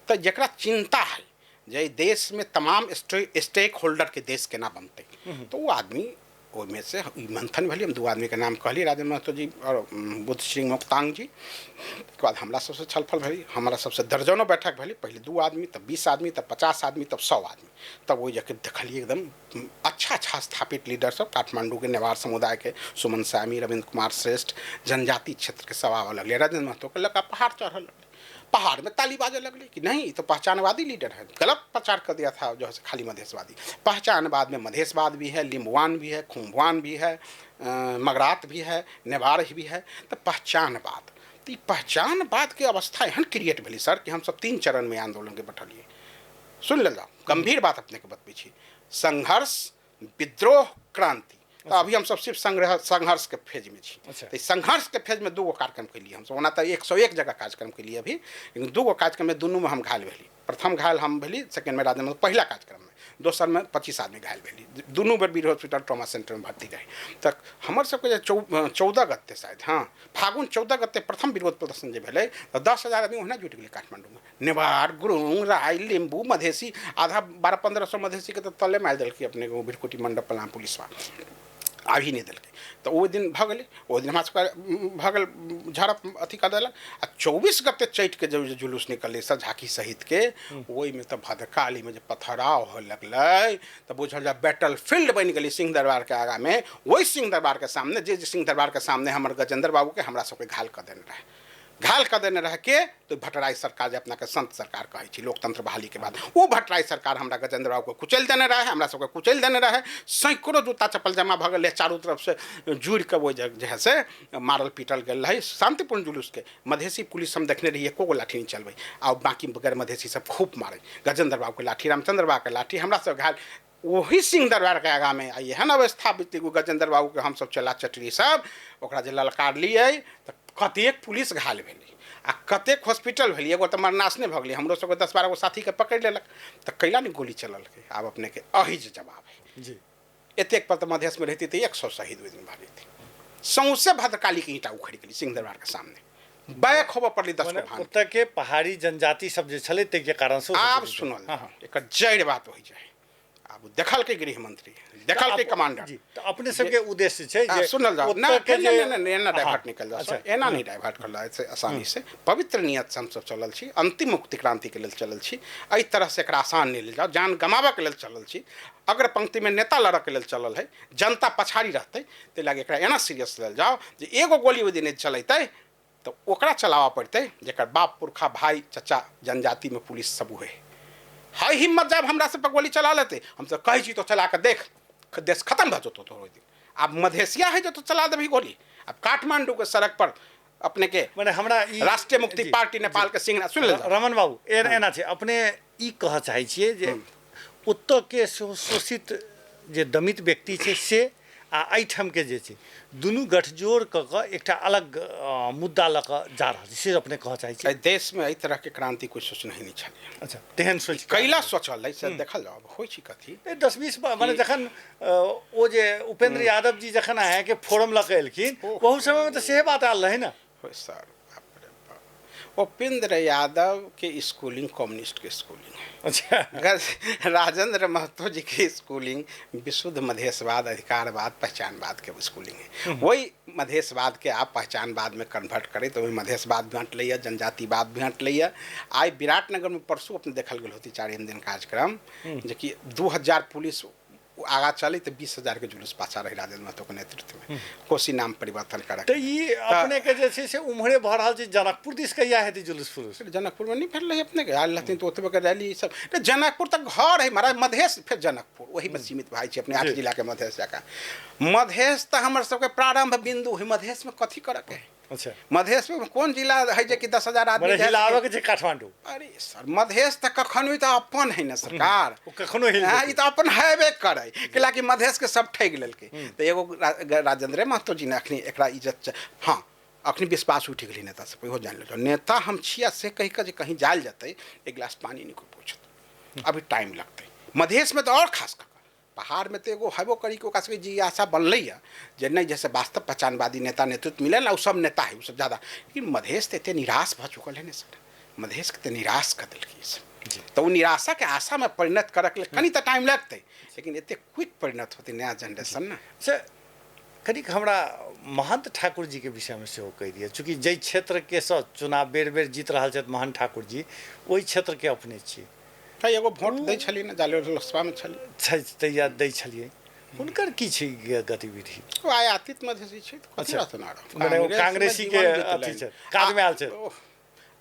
तऽ जकरा चिंता है जे देश में तमाम स्टेक होल्डर के देश केना बनतै, तो वो आदमी ओहिमे से ई मंथन भेलै। हम 2 आदमी के नाम कहलियै, राजेंद्र महतो जी और बुद्ध सिंह मोक्तांग जी। तकर बाद हमरा सबसे छलफल भेलै, हमरा सबसे दर्जनों बैठक भेलै, पहिले 2 आदमी, तब 20 आदमी, तब 50 आदमी, तब 100 आदमी। तब ओहि जगह देखलियै एकदम अच्छा अच्छा स्थापित लीडर सब, काठमांडू के नेवार समुदाय के सुमन स्वामी, रविंद्र कुमार श्रेष्ठ, जनजाति क्षेत्र के सब आबऽ लगलै। राजेंद्र महतो के लऽ कऽ पहाड़ चढ़ल लगलै, पहाड़ में ताली बाजे लगले कि नहीं ये तो पहचानवादी लीडर है, गलत प्रचार कर दिया था जो है खाली मधेशवादी। पहचानवाद में मधेशवाद भी है, लिम्बुआन भी है, खुम्बुआन भी है, मगरात भी है, नेवार भी है। तो पहचानवाद, तो ई पहचानवाद के अवस्था एहन क्रिएट भेलै सर कि हम सब 3 चरण में आंदोलन के बैठलिए। सुन लेल जाओ, गंभीर बात अपने के बतबै छी, संघर्ष, विद्रोह, क्रांति। तो अभी हम सब सिर्फ संघर्ष के फेज में छी।
अच्छा।
तो संघर्ष के फेज में 2 गो कार्यक्रम के लिए हम सब, ओना तो 101 जगह कार्यक्रम के लिए अभी, लेकिन 2 गो कार्यक्रम में दुनू में हम घायल भेली। प्रथम घायल हम भेली, सेकेंड में राजेंद्र, पहला कार्यक्रम में, दोसर में 25 आदमी घायल भेली, दुनू बेर वीर हॉस्पिटल ट्रॉमा सेंटर में भर्ती रही। तऽ हमर सबके जे 14 गते शायद, हाँ फागुन 14 गते प्रथम विरोध प्रदर्शन जे भेलै तऽ 10,000 आदमी ओहिना जुटि गेलै काठमांडूमे। नेवार, गुरुङ, राई, लिम्बू, मधेसी, आधा 1200-1500 मधेसीके तऽ तले मारि देलकै अपने भिरकुटी मंडप पलाम पुलिसवा, अभी नहि देलकै। तऽ ओहि दिन भऽ गेलै, ओहि दिन हमरा सबके भऽ गेल झड़प अथी कऽ देलक। आ 24 गते चैतके जब जुलूस निकललै सब झाँकी सहितके, ओहिमे तऽ भद्रकालीमे जे पथराव होय लगलै तऽ बुझल जाय बैटल फील्ड बनि गेलै सिंह दरबारके आगाँमे। ओहि सिंह दरबारके सामने, जे सिंह दरबारके सामने हमर गजेंद्र बाबूके हमरा सबके घायल कऽ देने रहै, घायल कऽ देने रहै के तो भट्टराई सरकार जे अपनाके संत सरकार कहै छी लोकतंत्र बहाली के बाद, ओ भट्टराई सरकार हमरा गजेंद्र बाबूके कुचलि देने रहै, हमरा सबके कुचलि देने रहै। सैकड़ों जूता चप्पल जमा भऽ गेलै, चारू तरफ से जुड़ि कऽ ओहि जे है से मारल पीटल गेल रहै शांतिपूर्ण जुलूसके। मधेसी पुलिस हम देखने रहियै एको गो लाठी नहि चलबै, आ बाँकी गैर मधेसी सब खूब मारै, गजेंद्र बाबूके लाठी, रामचंद्र बाबूके लाठी, हमरा सब घायल वही सिंह दरबार के आगाँमे। आ एहन अवस्था बीती गजेंद्र बाबूके हमसब चला चटरी सब ओकरा जे ललकारलियै तऽ कतेक पुलिस घायल भेलै आ कतेक हॉस्पिटल भेलै। एगो तऽ मरनाशने भऽ गेलै, हमरो सबके 10-12 गो साथीके पकड़ि लेलक, तऽ कैला नहि गोली चललकै। आब अपनेके अही जे जवाब है
जी।
एतेक पर तऽ मधेशमे रहितै तऽ 100 शहीद ओहि दिन भऽ जेतै। सौंसे भद्रकालीके ईंटा उखड़ि गेलै सिंह दरबारके सामने, बैक होबऽ पड़लै 10 गो भान।
ओतऽ के पहाड़ी जनजाति सब जे छलै ताहिके कारण से
आब सुनल, एकर जड़ि बात होइ छै। आब देखलकै गृह मंत्री, देखलकै कमांडर।
जी, तऽ अपने सबके उद्देश्य छै जे
सुनल जाओ ना,
ओतऽ के
नहि
जे
नहि नहि, एना डाइवर्ट निकल जाओ सर, एना नहि डाइवर्ट करल जाय से आसानी से। पवित्र नियत से हमसब चलल छी, अंतिम मुक्ति क्रांति के लेल चलल छी। एहि तरह से एकरा आसान नहि लेल जाओ, जान गमाबऽ के लेल चलल छी, अग्र पंक्ति में नेता लड़ऽ के लेल चलल है, जनता पछाड़ी रहतै, ताहि लागी एकरा एना सीरियस लेल जाओ जे एगो गोली ओहि दिन चलेतै तऽ ओकरा चलाबऽ पड़तै जेकर बाप पुरखा भाई चचा जनजाति में पुलिस सब हुए है। हिम्मत जब हमरा सब पर गोली चला लेते, हमसब कहै छी तो चला के देख, देश खत्म भऽ जेतौ तोहर ओहि दिन। आब मधेसिया है जो तो चला देबही गोली। आब काठमांडू के सड़क पर अपने के
मने हमरा ई
राष्ट्रीय मुक्ति
जी,
पार्टी नेपाल के सिंह सुन ले
रमन बाबू, एना छै, अपने ई कहऽ चाहै छियै जे ओतऽ के सेहो शोषित जे दमित व्यक्ति छै से आ एहिठामके जे छै दुनू गठजोड़ कऽ कऽ एकटा अलग मुद्दा लऽ कऽ जा रहल छै, से अपने कहऽ चाहै छियै?
एहि देशमे एहि तरहके क्रांति कोइ सोचने नहि छलै।
अच्छा, तेहन सोच
कैला सोचल है से देखल जाओ। अब होइ छै कथी
10-20 मने जखन ओ जे उपेंद्र यादव जी जखन अहाँके फोरम लऽ कऽ एलखिन, ओहू समयमे तऽ सेहे बात आयल रहै ने।
हो सर, बाप रे बाप, उपेंद्र यादव के स्कूलिंग कम्युनिस्ट के स्कूलिंग है।
अच्छा।
राजेंद्र महतो जी के स्कूलिंग विशुद्ध मधेशवाद, अधिकारवाद, पहचानवाद के स्कूलिंग है। वही मधेशवाद के आप पहचानवाद में कन्वर्ट करे तो वही मधेशवाद भी हट लैया, जनजातिवाद भी हट लैया। आइ विराटनगर में परसों अपने देखल गेल होती 4 दिन कार्यक्रम, जे कि 2000 पुलिस आगा चले तो 20,000 के जुलूस पाछा रही राजेंद्र महतो के नेतृत्व में, कोसी नाम परिवर्तन करे।
तऽ ई अपने के जे छै से उम्हरे भऽ रहल छै, जनकपुर दिस कहिया हेतै जुलूस फुलूस?
जनकपुर में नहीं भेल रही अपने के, आयल रहथिन तऽ ओतबे के रैली सब। तऽ जनकपुर तऽ घर है महाराज, मधेश फेर जनकपुर ओही में सीमित भाई छै अपने 8 जिला के मधेश जकाँ। मधेश तऽ हमर सबके प्रारंभ बिंदु है, मधेश में कथी करऽ के है?
अच्छा।
मधेश में कोन जिला है जे कि 10,000 आदमी
मने
जाय
हिलाबऽ के छै काठमांडू।
अरे सर, मधेश तऽ कखनो ई तऽ अपन है ने सरकार,
ओ कखनो हिल
हाँ,
जेतै।
ई तऽ अपन हेबे करै, कैलाकि मधेश के सब ठगि लेलकै। तऽ एगो राजेंद्रे महतो जी ने अखनी एकरा इज्जत हाँ अखनी विश्वास उठि गेलै नेता सब, इहो जानि लेलकै नेता हम छियै से कहि कऽ जे कहीं जायल जेतै एक गिलास पानी नहि कोइ पूछत, अभी टाइम लगतै। मधेश में तऽ आओर खास कऽ पहाड़ में तो एगो हेबो करी कि ओकरा सबके जिज्ञासा बनलैया जे नहीं जैसे वास्तव पहचानवादी नेता नेतृत्व मिले ना, उ सब नेता है, उ सब ज़्यादा। लेकिन मधेश तो एते निराश भऽ चुकल है ने सर, मधेश के तो निराश कर देलकै सब। तो उ निराशा के आशा में परिणत करऽ के लेल कनी तऽ टाइम लगतै, लेकिन एते क्विक परिणत होतै नया जनरेशन ने।
से कनिक हमरा महंत ठाकुर जी के विषय में सेहो कहि दिअ, चूँकि जाहि क्षेत्र के सँ चुनाव बेर बेर जीत रहल छथि महंत ठाकुर जी, ओहि क्षेत्र के अपने छी।
तऽ एगो वोट दै छलियै ने, जाले लोकसभा में छलियै।
छै, तहिया दै छलियै। हुनकर की छै गतिविधि?
ओ आयातित मधेसी छै, तऽ कथी
अच्छा।
रहतै ना रह।
मने ओ
कांग्रेस में
कांग्रेसी के
जीवन बीतलनि।
अथी छै, काजमे आयल छै।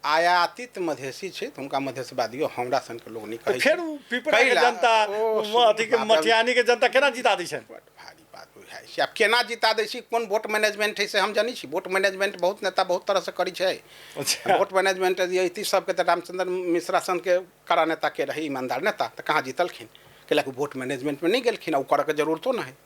आयातित मधेसी छै, तऽ हुनका मधेशवादियो हमरा सनके लोक नहि
तऽ
कहै
फेर
छै।
ओ पिपरा के
कैला,
जनता,
ओ
ओ अथी के
बाप रे।
मटियानी के जनता केना जिता दै छनि?
बड भारी बात बुझाइ छै। आब केना जिता दै छी, कोन वोट मैनेजमेंट है से हम जानै छी। वोट मैनेजमेंट बहुत नेता बहुत तरह से करै छै।
अच्छा।
वोट मैनेजमेंट यदि अइती सबके तऽ रामचंद्र मिश्रा सनके कड़ा नेता के रही, ईमानदार नेता, तऽ कहाँ जीतलखिन? कैलाकि वोट मैनेजमेंट में नहीं गेलखिन, आ ओ करऽके जरूरतो नहि है।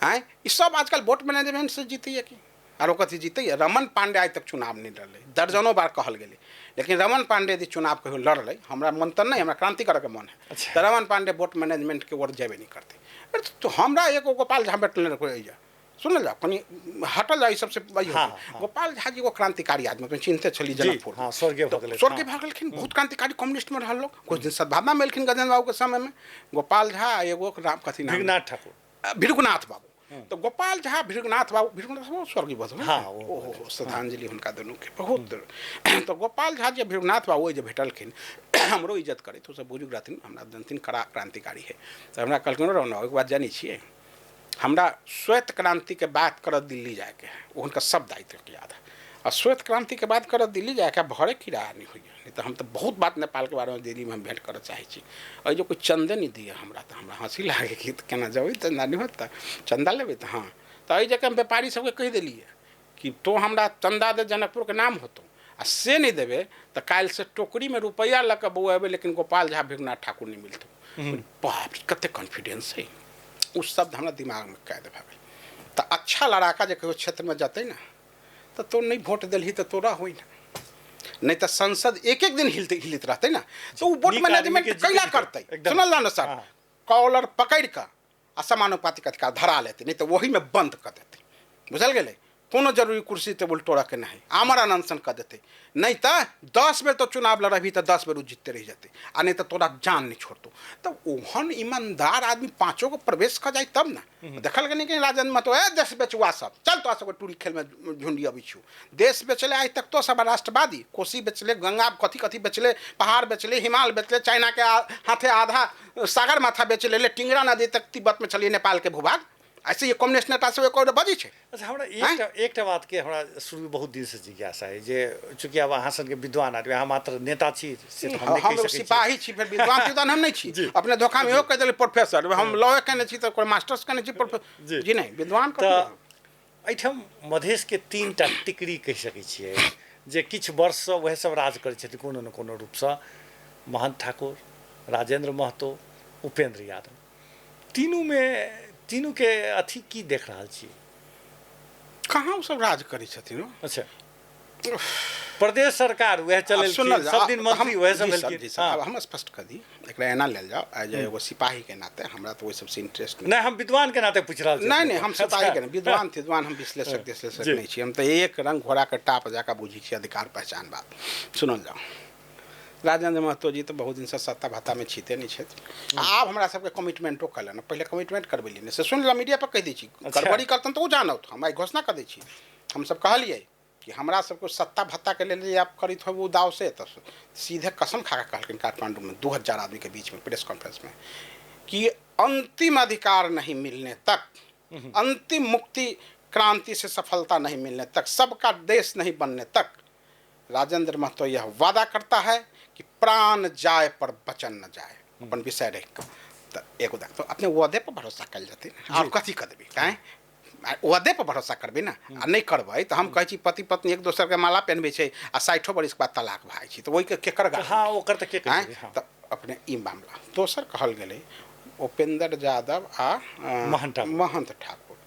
आँय, ई सब आजकल वोट मैनेजमेंट से जीतैया कि आरो कथी जीतैया? रमन पांडे आइ तक चुनाव नहि लड़लै, दर्जनों बार कहल गेलै, लेकिन रमन पांडे यदि चुनाव कहियो लड़लै, हमरा मन तऽ नहि, हमरा क्रांति करऽके मन है,
अच्छा।
तऽ रमन पांडे वोट मैनेजमेंट के ओर जेबे नहि करतै। अरे तो हमरा एगो गोपाल झा भेटल रहै एहिजा, सुनल जाओ, कनि हटल जाओ ई सबसे अइयो।
हाँ, हाँ।
गोपाल झा जी एगो क्रांतिकारी आदमी, अपने चिन्हते छली
जी,
जनकपुर।
हाँ, स्वर्गीय भऽ
तऽ
गेलै।
स्वर्गीय
हाँ।
भऽ गेलखिन, बहुत क्रांतिकारी कम्युनिस्ट में रहल लोग, कुछ दिन सद्भावना में एलखिन गजेन्द्र बाबू के समय में। गोपाल झा एगो राम कथी नाम?
भृगुनाथ ठाकुर।
भृगुनाथ बाबू। तो गोपाल झा भृगुनाथ बाबू, भृगुनाथ बाबू स्वर्गीय भऽ गेल।
हाँ, ओ
ओहो, श्रद्धांजलि हुनका दुनू के बहुत। तो गोपाल झा जे भृगुनाथ बाबू जे भेटलखिन, हमरो इज्जत करैत, ओ सब बुजुर्ग रहथिन, हमरा जनथिन कड़ा क्रांतिकारी है। तऽ हमरा कहलखिन रौ एक बात जानै छियै, हमरा श्वेत क्रांति के बात करऽ दिल्ली जायके है, ओ हुनकर सब दायित्व के याद है। आ श्वेत क्रांति के बात करऽ दिल्ली जायके भरे किराया नहि होइए, नहीं तऽ हम तऽ बहुत बात नेपाल के बारे में दिल्ली में हम भेंट करऽ चाहै छी। एहि जो कोइ चंदे नहि दिए हमरा, तऽ हमरा हँसी लागे कि तऽ केना जेबै, चंदा नहि होत तऽ चंदा लेबै तऽ हाँ। तऽ एहि जगह हम व्यापारी सबके कहि देलियै कि तो हमरा चंदा दे, जनकपुर के नाम होतौ, आ से नहि देबै तऽ काल्हि से टोकरी में रुपैआ लऽ कऽ बौएबै, लेकिन गोपाल झा भृगुनाथ ठाकुर नहि मिलतौ। बाप रे, कते कॉन्फिडेंस है। ओ शब्द हमरा दिमाग में कैद भऽ गेल। तऽ अच्छा लड़ाका जे कहियो क्षेत्र में जेतै ने, तऽ तो नहि वोट देलही तऽ तोरा होइ ने, नहि तऽ संसद एक एक दिन हिलते हिलैत रहतै ने, तऽ ओ वोट
नीक आदमी
मैनेजमेंट
के
कैला
जीतै
करतै?
एकदम।
सुनल जाउ ने सर,
हाँ।
कॉलर पकड़ि कऽ आ समानुपातिक अधिकार धरा लेतै, नहि तऽ ओहीमे बंद कऽ देतै। बुझल गेलै? कोनो जरूरी कुर्सी टेबुल तोड़ऽके नहि, आमरण अनशन कऽ देतै। नहि तऽ 10 बेर तो चुनाव लड़बही तऽ 10 बेर ओ जीतते रहि जेतै, आ नहि तऽ तोरा जान नहि छोड़तौ। तऽ ओहन ईमानदार आदमी 5 गो प्रवेश कऽ जाय तब ने। देखल गेलै कि राजेंद्र महतो, ए देश बेचुआ सब, चल तोरा सबके टूरी खेलमे झुंडी अबै छियौ। देश बेचले आइ तक तो सब राष्ट्रवादी, कोसी बेचले, गंगा कथी कथी बेचले, पहाड़ बेचले, हिमालय बेचले, चाइना के हाथे आधा सागर माथा बेच लेले, टिंगरा नदी तक तिब्बत में छलिए नेपाल के भूभाग। ऐसे ये कम्युनिस्ट नेता सब एको बजै छै।
अच्छा, हमरा एकटा बात के हमरा शुरू बहुत दिन से जिज्ञासा है, जे चूँकि आब अहाँ सबके विद्वान आदमी, अहाँ मात्र नेता छी से तऽ हम नहि कहि
हम
सकै छी।
सिपाही छी, फेर विद्वान तिद्वान हम नहि छी। अपने धोखा में इहो कहि देलियै प्रोफेसर, हम लॉ केने छी तऽ कोइ मास्टर्स केने छी प्रोफेसर जी नहि, विद्वान
तऽ एहिठाम मधेशके 3टा टिकरी कहि सकै छियै जे किछु वर्षसँ वएह सब राज करै छथिन कोनो ने कोनो रूपसँ, महंत ठाकुर, राजेंद्र महतो, उपेंद्र यादव। तीनूमे तीनूके अथी की देख रहल छी?
कहाँ ओ सब राज करै छथिन?
अच्छा, प्रदेश सरकार वएह चलेलखिन, सब दिन मंत्री वएह सब भेलखिन।
आब हम स्पष्ट कऽ दी, एकरा एना लेल जाओ, एज एगो सिपाही के नाते हमरा तऽ ओहि सबसँ इंटरेस्ट
नहि, हम विद्वान के नाते पूछि रहल छी।
नहि नहि, हम सिपाही के नहि, विद्वान तिद्वान हम विश्लेषक विश्लेषक नहि छी। हम तऽ एक रंग घोड़ा के टाप जाकर बुझै छी अधिकार पहचान बात। सुनल जाओ, राजेंद्र महतो जी तऽ बहुत दिनसँ सत्ता भत्तामे छीते नहि छथि। आब हमरा सबके कमिटमेंटो कऽ पहिले कमिटमेंट करबेलियै नहि, से सुनि ला, मीडिया पर कहि दै छी, गड़बड़ी करतन तऽ ओ जानत। हम आइ घोषणा कऽ दै छी, हमसब कहलियै कि हमरा सबके सत्ता भत्ताके लेल जे आप करैत होब ओ दाव से, तऽ सीधे कसम खा कऽ कहलखिन काठमांडूमे 2000 आदमीके बीचमे प्रेस कॉन्फ्रेंसमे कि अंतिम अधिकार नहीं मिलने तक, अंतिम मुक्ति क्रांति से सफलता नहीं मिलने तक, सबका देश नहीं बनने तक राजेंद्र महतो यह वादा करता है कि प्राण जाए पर वचन न जाए। अपन विषय रख कऽ तऽ एगो देख, तो अपने वादे पर भरोसा कयल जेतै, आओर कथी कऽ देबै? काहे वादे पर भरोसा करबै ने, आ नहि करबै तऽ हम कहै छी पति पत्नी एक दोसरके माला पहनबै छै आ 60 बरिसके बाद तलाक भए जाइ छै, तऽ ओहिके केकर गारंटी?
हाँ, ओकर तऽ के
आँय? तऽ अपने ई मामला दोसर कहल गेलै उपेंद्र यादव आ महंत ठाकुर।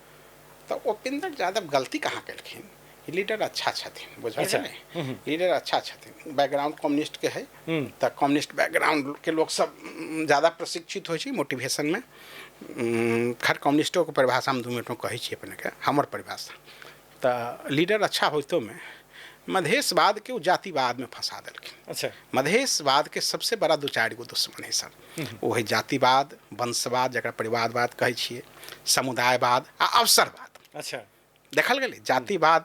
तऽ उपेंद्र यादव गलती कहाँ केलखिन? लीडर अच्छा छथिन, बुझल ने, लीडर अच्छा छथिन, बैकग्राउंड कम्युनिस्ट के है, तऽ कम्युनिस्ट बैकग्राउंड के लोग सब ज़्यादा प्रशिक्षित होइ छै मोटिवेशनमे। खैर कम्युनिस्टोके परिभाषा हम 2 मिनटमे कहै छी अपनेके, हमर परिभाषा। तऽ लीडर अच्छा होइतोमे मधेशवाद के ओ जातिवाद में फंसा देलखिन।
अच्छा,
मधेशवाद के सबसे बड़ा 2-4 गो दुश्मन है सर, ओ है जातिवाद, वंशवाद जकरा परिवारवाद कहै छियै, समुदायवाद आ अवसरवाद।
अच्छा,
देखल गेलै जातिवाद,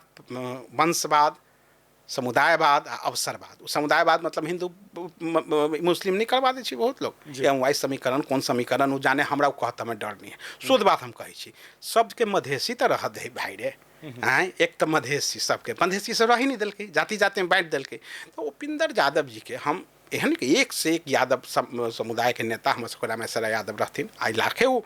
वंशवाद, समुदायवाद आ अवसरवाद। समुदायवाद मतलब हिंदू मुस्लिम नहीं करवा दै छै बहुत लोग, एम वाई समीकरण कोन समीकरण ओ जाने, हमरा ओ कहत हमें डर नहीं है। शुद्ध बात हम कहै छी, सबके मधेसी तऽ रहत दे भाई रे, आँय, एक तऽ मधेसी सबके मधेसी सब रही नहीं देलकै, जाति जातिमे बाँटि देलकै। तऽ उपेंद्र यादव जीके हम एहन कि एक से एक यादव समुदायके नेता हमर सबके रामेश्वर यादव रहथिन, आइ लाखे ओ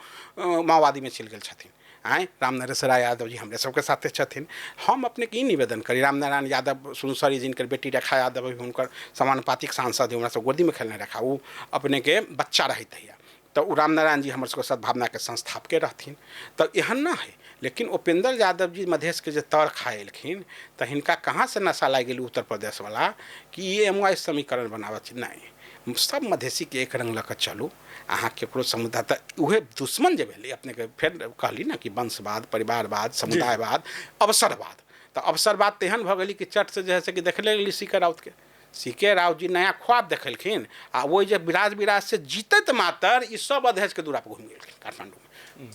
माओवादीमे चलि गेल छथिन। आँय, रामनरेश राय यादव जी हमरे सबके साथे छथिन। हम अपनेके ई निवेदन करी, रामनारायण यादव सुनसरी जिनकर बेटी रेखा यादव हुनकर समानुपातिक सांसद हमरा सब गोदीमे खेलने रेखा, ओ अपनेके बच्चा रहैत हैया, तऽ ओ रामनारायण जी हमर सबके सद्भावनाके संस्थापके रहथिन। तऽ एहन न है, लेकिन उपेंद्र यादव जी मधेशके जे तर खा एलखिन तऽ हिनका कहाँसँ नशा लागि गेल उत्तर प्रदेशवला कि ई एम वाई समीकरण बनाबऽ छै। नहि, सब मधेसीके एक रंग लऽ कऽ चलू, अहाँ केकरो समुदाय तऽ उहे दुश्मन जे भेलै अपनेके, फेर कहली ने कि वंशवाद, परिवारवाद, समुदायवाद, अवसरवाद। तऽ अवसरवाद तेहन भऽ गेलै कि चट से जे है से कि देखले गेली सी के राउतके, सी के राउत जी नया ख्वाब देखेलखिन आ ओहि जे विराज विराज से जीतैत मातर ई सब अध्यक्षके दूरा पर घुमि गेलखिन काठमांडूमे।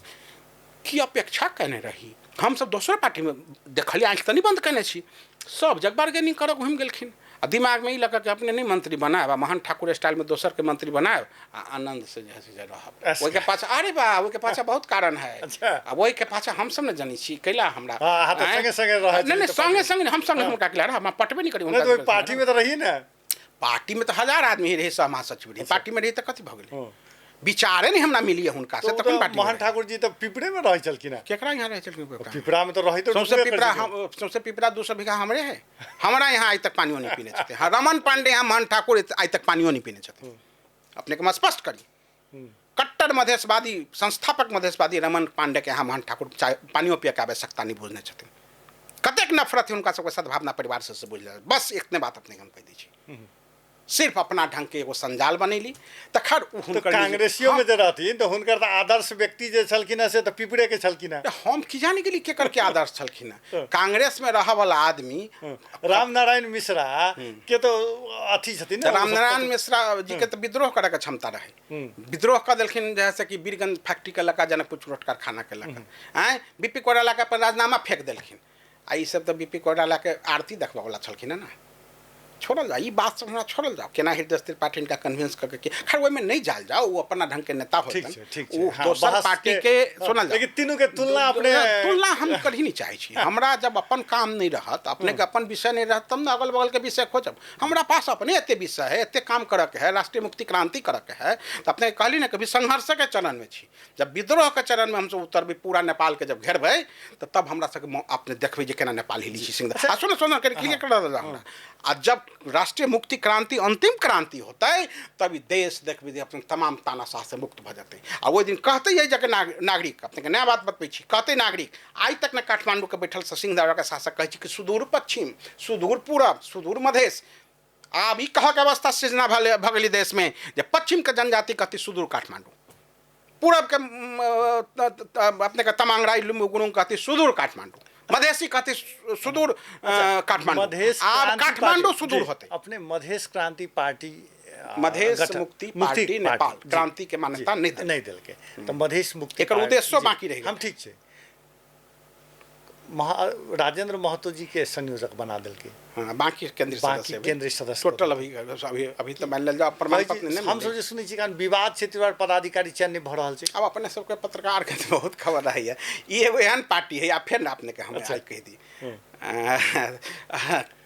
की अपेक्षा केने रही हमसब, दोसरो पार्टीमे देखलियै, आँखि तऽ नहि बन्द केने छी, सब जग बार्गेनिंग करऽ घुमि गेलखिन आ दिमागमे ई लऽ कऽ अपने नहि मंत्री बनायब आ महन ठाकुर स्टाइलमे दोसरके मंत्री बनायब आ आनंद से जे है से रहब। ओहिके पाछा अरे बा, ओहिके पाछा बहुत कारण है। आ ओहिके पाछा हमसब ने जानै छी कैला हमरा
नहीं
नहीं संगे संगे हम संगे हुनका के हम पटबे नहीं करी हुनका।
पार्टी में तो रही ने,
पार्टी में तो 1000 आदमी रहे, सह महासचिव रही, पार्टी में रही तऽ कथी भऽ गेलै, विचारे नहीं हमरा मिलिए हुनका से।
तखन पार्टी मोहन ठाकुर जी तऽ पिपरे में रहै छलखिन।
केकरा यहाँ रहै छलखिन?
पिपरा में तो रहै,
तो सौंसे पिपरा, हम सौंसे पिपरा 200 बीघा हमरे है, हमरा यहाँ आइ तक पानियो नहीं पीने छथिन। हाँ, रमन पांडे यहाँ मोहन ठाकुर आइ तक पानियो नहीं पीने छथिन। अपने के हम स्पष्ट करी, कट्टर मधेशवादी, संस्थापक मधेशवादी रमन पांडे के यहाँ मोहन ठाकुर चाय पानियो पिए के आवश्यकता नहीं बुझने छथिन। कतेक नफरत है हुनका सबके सद्भावना परिवार से बुझल। बस इतने बात अपने के हम कहि दै छी। सिर्फ अपना ढंग के एगो संजाल बनैली। तऽ खैर ओ
तऽ
हुनकर
कांग्रेसियो में जे रहथिन तऽ हुनकर तऽ आदर्श व्यक्ति जे छलखिन हँ से तऽ पिपरे के छलखिन हँ।
हम की जानि गेली केकर के आदर्श छलखिन हँ। कांग्रेस में रहऽ वाला आदमी
रामनारायण मिश्रा के तऽ अथी छथिन ने।
रामनारायण मिश्रा जी के तऽ विद्रोह करऽ के क्षमता रहै, विद्रोह कऽ देलखिन जैसे कि वीरगंज फैक्ट्री के लऽ कऽ जनकपुर चुरट कारखाना के लऽ कऽ। आँय, बी पी कोइराला के अपन राजीनामा फेंक देलखिन। आ ई सब तऽ बी पी कोइराला के आरती देखबऽ वाला छलखिन हँ ने। छोड़ल जाओ ई बात सब, हमरा छोड़ल जाओ केना हृदय त्रिपाठी हिनका कन्विंस कऽ के, खैर ओहिमे नहि जाल जाओ, ओ अपना ढंग के नेता
ठीक
होतन
छै, ठीक छै।
ओ
हाँ,
दोसर
बहस
पार्टी के सुनल जाओ।
लेकिन तीनू के तुलना अपने
तुलना हम करही नहीं चाहै छी। हमरा जब अपन काम नहीं रहत, अपने के अपन विषय नहीं रहत, तब ने अगल बगल के विषय खोजब। हमरा पास अपने एते विषय है, एते काम करऽ के है, राष्ट्रीय मुक्ति क्रांति करऽ के है। तऽ अपने कहली ने कभी संघर्ष के चरण में छी, जब विद्रोह के चरण में हमसब उतरबै, पूरा नेपाल के जब घेरबै, तऽ तब हमरा सबके अपने देखबै जे केना नेपाल हिली छी सिंह। आ सुन सुन क्लियर कर दे हमरा। आ जब राष्ट्रीय मुक्ति क्रांति अंतिम क्रांति होतै, तब ई देश देखबै जे अपन तमाम तानाशाह से मुक्त भऽ जेतै। आ ओहि दिन कहतै एहि जगह नागरिक, अपनेके नया बात बतबै छी, कहतै नागरिक आइ तक ने काठमांडू के बैठल सिंह के शासक कहै छी कि सुदूर पश्चिम, सुदूर पूरब, सुदूर मधेश। आब ई कहऽके अवस्था सृजना भऽ गेलै देशमे जे पश्चिमके जनजाति कहतै सुदूर काठमांडू, पूरबके अपनेके तमांग राई लिम्बू गुरुङ कहतै सुदूर काठमांडू, मधेसी कहतै सुदूर काठमांडू।
मधेश
आब
क्रांति
काठमांडू
पार्टी,
सुदूर
जी,
होतै।
अपने मधेश क्रांति पार्टी,
मधेश
गठन,
मुक्ति
मुक्ति
पार्टी
पार्टी,
नेपाल
जी,
क्रांति के मान्यता
जी,
नहीं देलकै।
नहीं देलकै। तऽ मधेश मुक्ति
एकर
पार्टी,
उद्देश्यो
जी,
बाकी रहि गेलै।
हम ठीक छै। राजेंद्र महतो जी के संयोजक बना देलकै।
हाँ, बाकी केंद्रीय
बाकी
सदस्य
केंद्रीय सदस्य
टोटल अभी अभी अभी तऽ मानि लेल जाओ प्रमाण पत्र नहि
हम सब
मिललै।
जे सुनै छी कारण विवाद छै, ताहि दुआरे पदाधिकारी चयन नहि भऽ रहल छै।
आब अपने सबके पत्रकार के तऽ बहुत खबर रहैया। ई एगो एहन पार्टी है। आ फेर ने अपने के हम आइ कहि दी,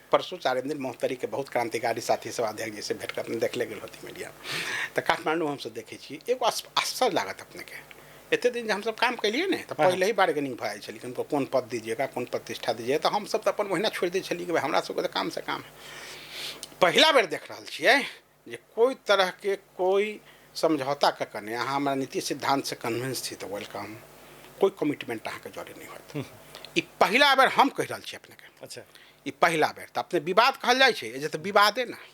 परसों चारिम दिन महोत्तरी के बहुत क्रांतिकारी साथी सब अध्यक्ष जी से भेंट कर अपने देखले गेल होती मीडिया, तऽ काठमांडू हमसब देखै छी एगो आश्चर्य लागत अपने के। एते दिन जे हमसब काम केलियै ने तऽ पहिले ही बार्गेनिंग भऽ जाइ छलै कि हमको कोन पद दीजिएगा, कोन प्रतिष्ठा दीजिएगा, तऽ हमसब तऽ अपन ओहिना छोड़ि दै छलियै कि भाइ हमरा सबके तऽ काम से काम है। पहिला बेर देख रहल छियै जे कोइ तरहके कोइ समझौता कऽ कऽ नहि, अहाँ हमरा नीति सिद्धांत से कन्विंस छी तऽ welcome, कोइ कमिटमेंट अहाँके जरे नहि होयत। ई पहिला बेर हम कहि रहल छी अपनेके। ई पहिला बेर तऽ अपने विवाद कहल जाइ छै, एहि जे तऽ विवादे नहि,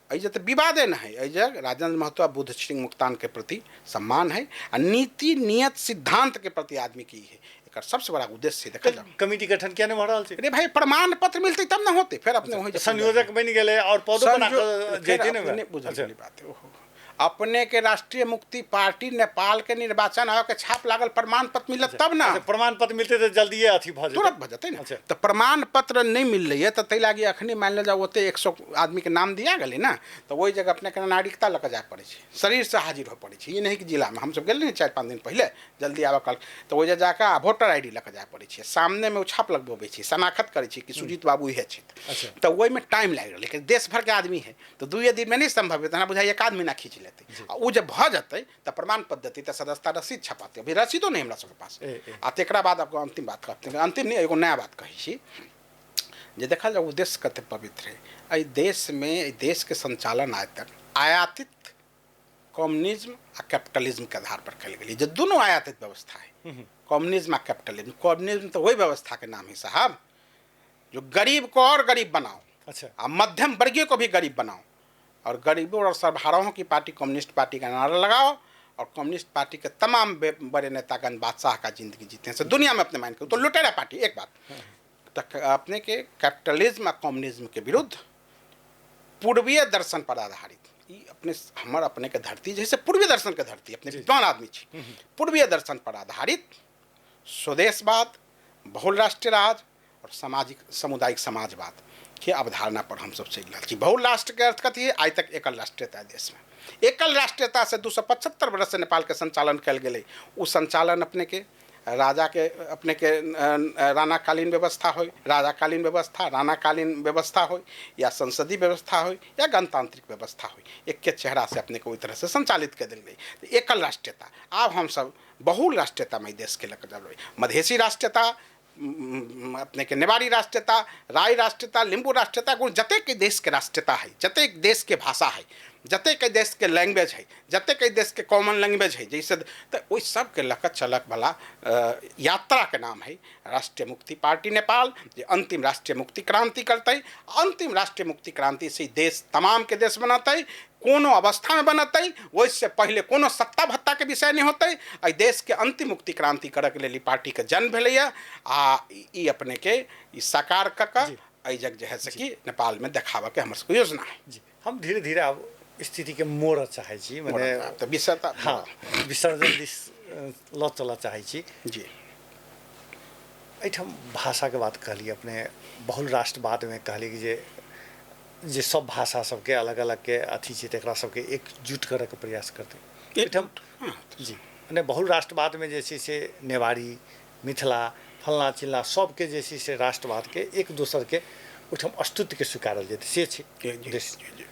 एहि जे तऽ विवादे नहि, एहि जे राजेंद्र महतो आ बुद्ध सिंह मुक्तान के प्रति सम्मान है आ नीति नियत सिद्धांत के प्रति आदमी के ई है, एकर सबसे बड़ा उद्देश्य देखल जाओ।
कमिटी गठन किया नहीं भऽ रहल छै?
अरे भाई प्रमाण पत्र मिलते तब ना होते, फिर अपने वही
संयोजक बनि गेलै और पदो बना कऽ
फिर
जैते ने।
अपने बुझल गेली बात। ओहो अपने के राष्ट्रीय मुक्ति पार्टी नेपाल के निर्वाचन आयोग के छाप लागल प्रमाण पत्र मिलत तब ना।
अच्छा, प्रमाण पत्र मिलते तऽ जल्दिए अथी भऽ जेतै,
तुरंत भऽ जेतै ने। तऽ प्रमाण पत्र नहि मिललै तऽ ताहि लागी अखनी मानि लेल जाउ ओते 100 आदमी के नाम दिया गेलै ने, तऽ ओहि जगह अपने के नागरिकता लऽ कऽ जाय पड़ै छै, शरीर से हाजिर होय पड़ै छै। ई नहि कि जिलामे हमसब गेल ने 4-5 दिन पहिले जल्दी आबऽ कल, तऽ ओहि जगह जाकऽ आ वोटर I D लऽ कऽ जाय पड़ै छै, सामनेमे ओ छाप लगबबै छै, शनाखत करै छै कि सुजीत बाबू इहे छथि। तऽ ओहिमे टाइम लागि रहलै, लेकिन देश भरके आदमी है तऽ 2 दिनमे नहि सम्भव है, तऽ हमरा बुझाइए 1 आध महीना खींच लेतै। आ ओ जब भऽ जेतै तऽ प्रमाण पत्र देतै, तऽ सदस्यता रसीद छपातै, अभी रसीदो नहि हमरा सबके पास। आ तकरा बाद आपको अंतिम बात कहते, अंतिम नहीं एगो नया बात कहै छी जे देखल जाए उद्देश्य कते पवित्र है। एहि देशमे, एहि देशके संचालन आइ तक आयातित कम्युनिज्म आ कैपिटलिज्म के आधार पर कयल गेलै, जे दुनू आयातित व्यवस्था है, कम्युनिज्म आ कैपिटलिज्म। कम्युनिज्म तो वही व्यवस्था के नाम है साहब, जो गरीब को और गरीब बनाओ, आ मध्यम वर्गीय को भी गरीब बनाओ, और गरीबों और सर्वहाराओं की पार्टी कम्युनिस्ट पार्टी का नारा लगाओ, और कम्युनिस्ट पार्टी के तमाम बड़े नेतागण बादशाह का जिंदगी जीते हैं से दुनिया में अपने मान के, तो लुटेरा पार्टी। एक बात तक अपने के कैपिटलिज्म और कम्युनिज्म के विरुद्ध पूर्वीय दर्शन पर आधारित ई अपने हमर अपने के धरती जैसे पूर्वीय दर्शन के धरती, अपने विद्वान आदमी छी, पूर्वीय दर्शन पर आधारित स्वदेशवाद, बहुल राष्ट्रीय राज और सामाजिक सामुदायिक समाजवाद के अवधारणा पर हम सब चलि रहल छी। बहुल राष्ट्र के अर्थ कथी है? आइ तक एकल राष्ट्रीयता देश में, एकल राष्ट्रीयता से 275 वर्ष से नेपाल के संचालन कयल गेलै। ओ संचालन अपने के राजा के अपने के राणाकालीन व्यवस्था हो, राजाकालीन व्यवस्था, राणाकालीन व्यवस्था हो, या संसदीय व्यवस्था हो, या गणतांत्रिक व्यवस्था हो, एक के चेहरा से अपने को ओहि तरह से संचालित कर देल गेलै एकल राष्ट्रीयता। आब हम सब बहुल राष्ट्रीयता में देश के लऽ कऽ जा, मधेसी राष्ट्रीयता, अपने के नेवारी राष्ट्रीयता, राय राष्ट्रीयता, लिम्बू राष्ट्रीयता, गुण जतेक देश के राष्ट्रीयता है, जतेक देश के भाषा है, जतेक एहि देशके लैंग्वेज है, जतेक एहि देशके कॉमन लैंग्वेज है, जैसे तऽ ओहि सबके लऽ कऽ चलकवला यात्राके नाम है राष्ट्रीय मुक्ति पार्टी नेपाल, जे अंतिम राष्ट्रीय मुक्ति क्रांति करतै। अंतिम राष्ट्रीय मुक्ति क्रांति से देश तमामके देश बनतै, कोनो अवस्थामे बनतै, ओहिसँ पहिले कोनो सत्ता भत्ताके विषय नहि होतै। एहि देशके अंतिम मुक्ति क्रांति करैके लेल ई पार्टीके जन्म भेलैए आ ई अपनेके ई साकार कऽ कऽ एहि जग जे है से कि नेपालमे देखाबऽके हमर सबके योजना है।
जी, हम धीरे धीरे आब स्थितिके मोड़ऽ चाहै छी, मने
तऽ विषय तऽ
हँ विसर्जन दिस लऽ चलऽ चाहै छी।
जी,
एहिठाम भाषाके बात कहलियै अपने, बहुल राष्ट्रवादमे कहलियै कि जे जे सब भाषा सबके अलग अलग के अथी छै तकरा सबके एकजुट करैके प्रयास करतै एहिठाम। जी, मने बहुल राष्ट्रवादमे जे छै से नेवारी, मिथिला, फलना चिल्ला सबके जे छै से राष्ट्रवादके एक दोसरके ओहिठाम अस्तित्वके स्वीकारल जेतै, से छै उद्देश्य।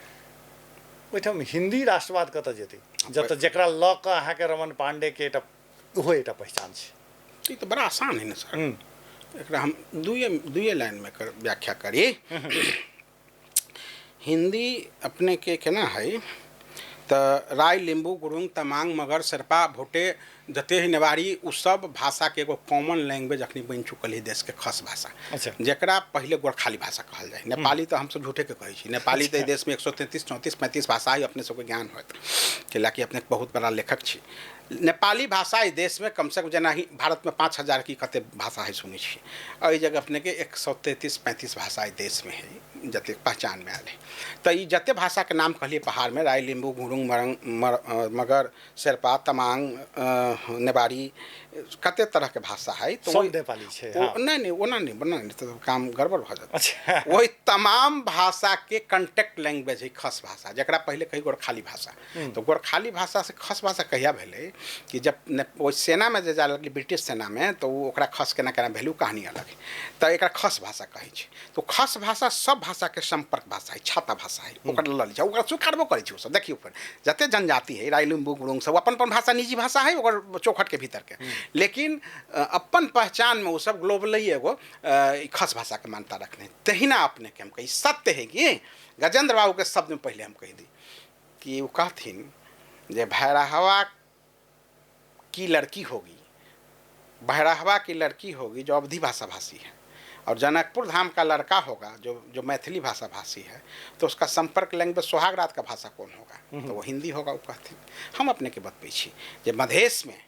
ओहिठाम हिन्दी राष्ट्रवाद कतऽ जेतै, जतऽ जकरा लऽ कऽ अहाँके रमन पांडेके एकटा ओहो एकटा पहचान छै।
ई तऽ बड़ा आसान है ने सर, एकरा हम दुए लाइनमे व्याख्या करी। हिंदी अपने के केना है तऽ राय, लिम्बू, गुरुंग, तमांग, मगर, शेरपा, भोटे, जते है नेवारी, उ सब भाषाके एगो कॉमन लैंग्वेज अखनी बनि चुकल है देशके खस भाषा।
अच्छा,
जकरा पहिले गोरखाली भाषा कहल जाय। नेपाली तऽ हमसब झूठेके कहै छी, नेपाली तऽ देशमे 133, 34, 35 भाषा है, अपने सबके ज्ञान होत, कैलाकि अपने बहुत बड़ा लेखक छी। नेपाली भाषा एहि देशमे कमसँ कम जेना भारतमे 5000 की कते भाषा है सुनै छी, एहि जगह अपनेके 133, 35 भाषा एहि देशमे है जतेक पहचानमे आयल है। तऽ ई जते भाषाके नाम कहलियै पहाड़मे, राय, लिम्बू, गुरुंग, मरंग, मगर, शेरपा, तमांग, नेवारी, कते तरहके भाषा है।
तो सब नेपाली छै।
नहीं नहीं, ओना नहीं बना नहीं तो काम गड़बड़ भऽ जात। अच्छा, वही तमाम भाषा के कंटेक्ट लैंग्वेज है खस भाषा, जकरा पहिले कही गोरखाली भाषा। तो गोरखाली भाषा से खस भाषा कहिया भेलै कि जब ओहि सेनामे जे जाय लगलै ब्रिटिश सेनामे, तऽ ओ ओकरा खस केना केना भेलै कहानी अलग है, तऽ एकरा खस भाषा कहै छै। तो खस भाषा सब भाषाके सम्पर्क भाषा है, छाता भाषा है, ओकरा लऽ लै छै, ओकरा स्वीकारबो करै छै ओसब। देखियौ फेर जते जनजाति है, राय, लिम्बू, गुरुंग, सब अपन अपन भाषा निजी भाषा है ओकर चौखटके भीतरके, लेकिन अपन पहचानमे ओ सब ग्लोबली एगो खस भाषाके मान्यता रखने। तहिना अपनेके हम कही सत्य है कि गजेंद्र बाबूके शब्दमे पहले हम कहि दी कि वो कहथिन जे भैरहवा की लड़की होगी, भैरहवा की लड़की होगी जो अवधी भाषा भाषी है, और जनकपुर धाम का लड़का होगा जो जो मैथिली भाषा भाषी है, तो उसका संपर्क लैंग्वेज सोहागरात का भाषा कौन होगा, तो वो हिंदी होगा। वो कहथिन। हम अपने के बतबै छी जे मधेश में,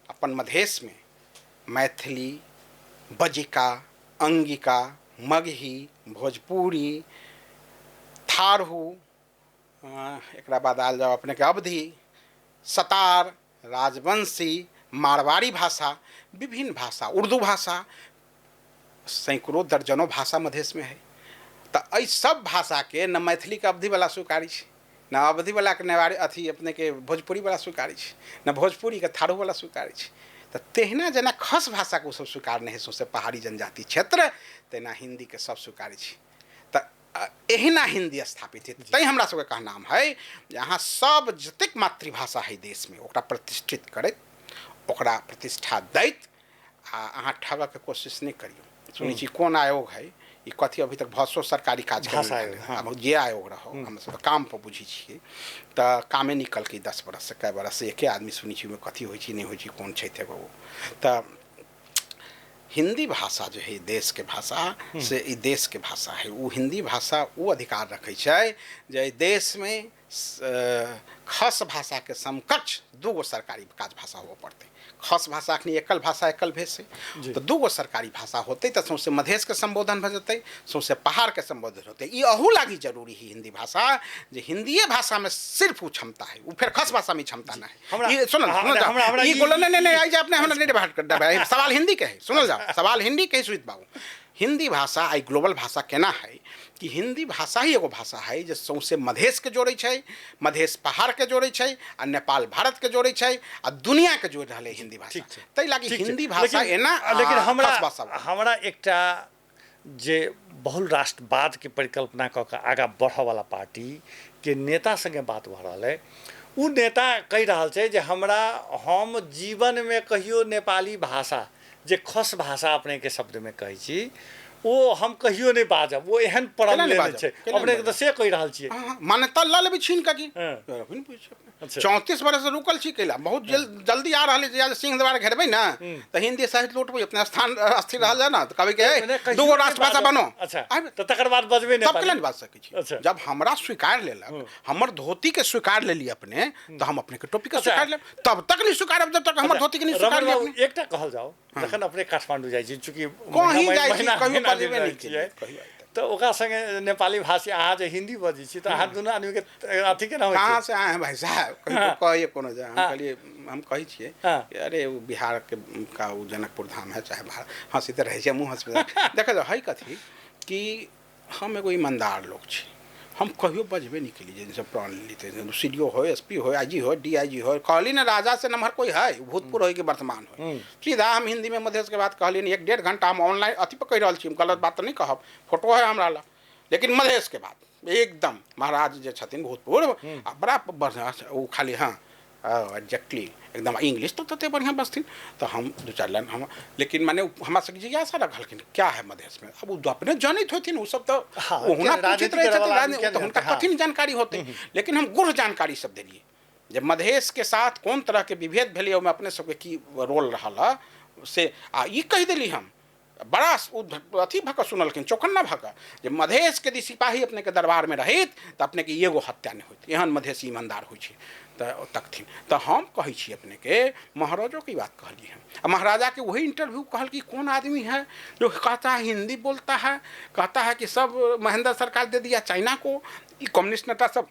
अपन मधेश में मैथिली, बजिका, अंगिका, मगही, भोजपुरी, थारू, एकरा बाद आयल जाओ अपने के अवधी, सतार, राजवंशी, मारवाड़ी भाषा, विभिन्न भाषा, उर्दू भाषा, सैकड़ों दर्जनों भाषा मधेश में है। तऽ एहि सब भाषाके न मैथिलीके अवधीवला स्वीकारै छै, न अवधीवलाके नेवारी अथी अपने के भोजपुरीवला स्वीकारै छै, न भोजपुरीके थारूवला स्वीकारै छै। तऽ तहिना जेना खस भाषाके ओसब स्वीकार नहि है सौंसे पहाड़ी जनजाति क्षेत्र, तहिना हिन्दीके सब स्वीकारै छै। तऽ एहिना हिन्दी स्थापित है। तैँ हमरा सबके कहनाम है जे अहाँ सब जतेक मातृभाषा है देशमे ओकरा प्रतिष्ठित करैत, ओकरा प्रतिष्ठा दैत, आ अहाँ ठगऽके कोशिश नहि करियौ। सुनै छी कोन आयोग है ई कथी अभी तक भाषो सरकारी काज
आयोग,
जे आयोग रहो, हम सब काम पर बुझै छियै तऽ कामे निकलकै 10 बरस से 5 बरस से एके आदमी सुनै छी ओहिमे कथी होइ छै नहि होइ छै कोन छै एगो। तऽ हिंदी भाषा जो है देश के भाषा से ई देश के भाषा है, वो हिंदी भाषा वो अधिकार रखै छै जे देश में खस भाषा के समकक्ष दूगो सरकारी काज भाषा होबऽ पड़तै। खस भाषा अखनी एकल भाषा एकल भेष है, तऽ दूगो सरकारी भाषा होतै तऽ सौंसे मधेश के संबोधन भऽ जेतै, सौंसे पहाड़ के संबोधन होतै। ई अहू लागी जरूरी है हिंदी भाषा, जे हिंदीए भाषा में सिर्फ वो क्षमता है, वो फिर खस भाषा में क्षमता ना है। ये सुनल सुनल ई बोलो नहीं नहीं आई जा अपने हमरा नहीं बात कर, सवाल हिंदी के है, सुनल जाओ सवाल हिंदी के सुमित बाबू। हिंदी भाषा आई ग्लोबल भाषा केना है कि हिंदी भाषा ही एगो भाषा है जे सौंसे मधेश के जोड़ै छै, मधेश पहाड़ के जोड़ै छै, आ नेपाल भारत के जोड़ै छै, आ दुनिया के जोड़ रहलै हिंदी भाषा। ताहि लागी हिंदी भाषा एना।
लेकिन हमरा एकटा जे बहुल राष्ट्रवाद के परिकल्पना कऽ के आगाँ बढ़ऽवला पार्टी के नेता संगे बात भऽ रहल है, उ नेता कहि रहल छै जे हम जीवनमे कहियो नेपाली भाषा जे खस भाषा अपने के शब्द में कहै छी ओ हम कहियो नहि बाजब, ओ एहन प्रण
केना नहि
लेने
बाजब?
छै।
केना
अपने
नहि
तऽ से कहि रहल छियै।
हाँ, मान्यता लऽ लेबै छीन कऽ की।
हाँ।
अखन पूछि अपने।
अच्छा।
34 बरस से रुकल छी कैला, बहुत जल्दी आ रहल है। जे सिंह द्वार घेरबै ने तऽ हिंदी साहित्य लूटबै, अपने स्थान स्थिर रहल जाय ना, तऽ कहबै कि
मने
हे,
कहियो
दूगो
नहि
राष्ट्रभाषा
बाजब।
बनो।
अच्छा,
आबि-
तऽ तकर बाद बजबै
तब
नेपाली।
केला नहि बाज सकै छी?
अच्छा।
जब हमरा स्वीकार लेलक, हमर धोती के स्वीकार लेली अपने, तऽ हम अपने के टोपी के
अच्छा।
स्वीकार लेब। तब तक नहीं स्वीकारब जब तक हमर धोती के नहीं स्वीकार
रमन
लेब
बाबू,
अपने।
एकटा कहल जाओ, जखन अपने काठमांडू जाइ छी, चूँकि
कहीं
महीना
जाइ छी,
महीना
कहियो
महीना
बजबे
दिन
नहि
रहै छियै,
केलियै, कहियो आइ तक।
तऽ ओकरा संगे नेपाली भाषी अहाँ जे हिंदी बजै छी, तऽ अहाँ दुनू आदमीके अथी केना होइ
कहाँ
छै?
से आए हैं भाई साहब, कहीं
हाँ।
को कहिए कोनो जा, हम
हाँ।
कहलिए, हम कहै छियै
हाँ।
कि अरे ओ बिहार के का ओ जनकपुर धाम है चाहे भारत, हँसी तऽ रहै छै, मुँह हँसबै देखा जाओ है कथी कि हम एगो ईमानदार लोक छी। हम कहियो बजबे नहीं केलियै जे सब प्रण लेते, सी डी ओ हो, एस पी हो, आई जी हो, डी I जी हो, कहली ना राजा से नम्हर कोई है, भूतपूर्व हो कि वर्तमान हो। सीधा हम हिंदी में मधेश के बात कहली। एक डेढ़ घंटा हम ऑनलाइन अथी पर कहि रहल छी, हम गलत बात तऽ नहीं कहब, फोटो है हमरा लग, लेकिन मधेश के बात एकदम महाराज जे छथिन भूतपूर्व आ बड़ा बढ़िआँ, ओ खाली हाँ एग्जैक्टली एकदम इंग्लिश तो तते बढ़िआँ बजथिन, तऽ हम दू चारि लाइन हम, लेकिन माने हमरा सबके जिज्ञासा रखलखिन क्या है मधेश में। अब ओ अपने जनैत होथिन, ओ सब तऽ
हाँ,
ओहुना
के
पूछैत
राजनीति
रहै छथिन,
करऽवला आदमी
राजनीति
किया
तऽ
नहि
हुनका
जानतै? हाँ।
कथी जानकारी होतै, लेकिन हम गूढ़ जानकारी सब देलियै जे मधेश के साथ कोन तरहके विभेद भेलै, ओहिमे अपने सबके की रोल रहल हँ से, आ ई कहि देली हम बड़ा ओ अथी भऽ कऽ सुनलखिन, चौकन्ना भऽ कऽ, जे मधेशके यदि सिपाही अपनेके दरबारमे रहैत तऽ अपनेके एगो हत्या नहि होइत, एहन मधेशी ईमानदार होइ छै तऽ तकथिन। तऽ हम कहै छी अपनेके महाराजोके ई बात कहलियै हम, आ महाराजाके वही इंटरव्यू कहल कि कौन आदमी है जो कहता है हिंदी बोलता है, कहता है कि सब महेंद्र सरकार दे दिया चाइना को, ई कम्युनिस्ट नेता सब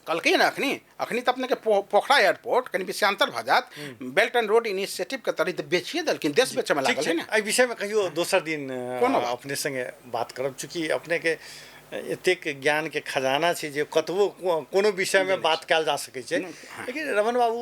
कहलकै ने। अखनी अखनी तऽ अपनेके पोखरा एयरपोर्ट कनि विषयांतर भऽ जायत, बेल्ट एंड रोड इनिशिएटिव के तहत बेचिए देलखिन, देश बेचैमे
ठीक
लागल
छै
है ने।
एहि विषयमे कहियो दोसर दिन
कोनो बात।
अपने संगे बात करब, चूँकि अपनेके एतेक ज्ञानके खजाना छै जे कतबो कोनो विषयमे बात कयल जा सकै छै। लेकिन रमन बाबू,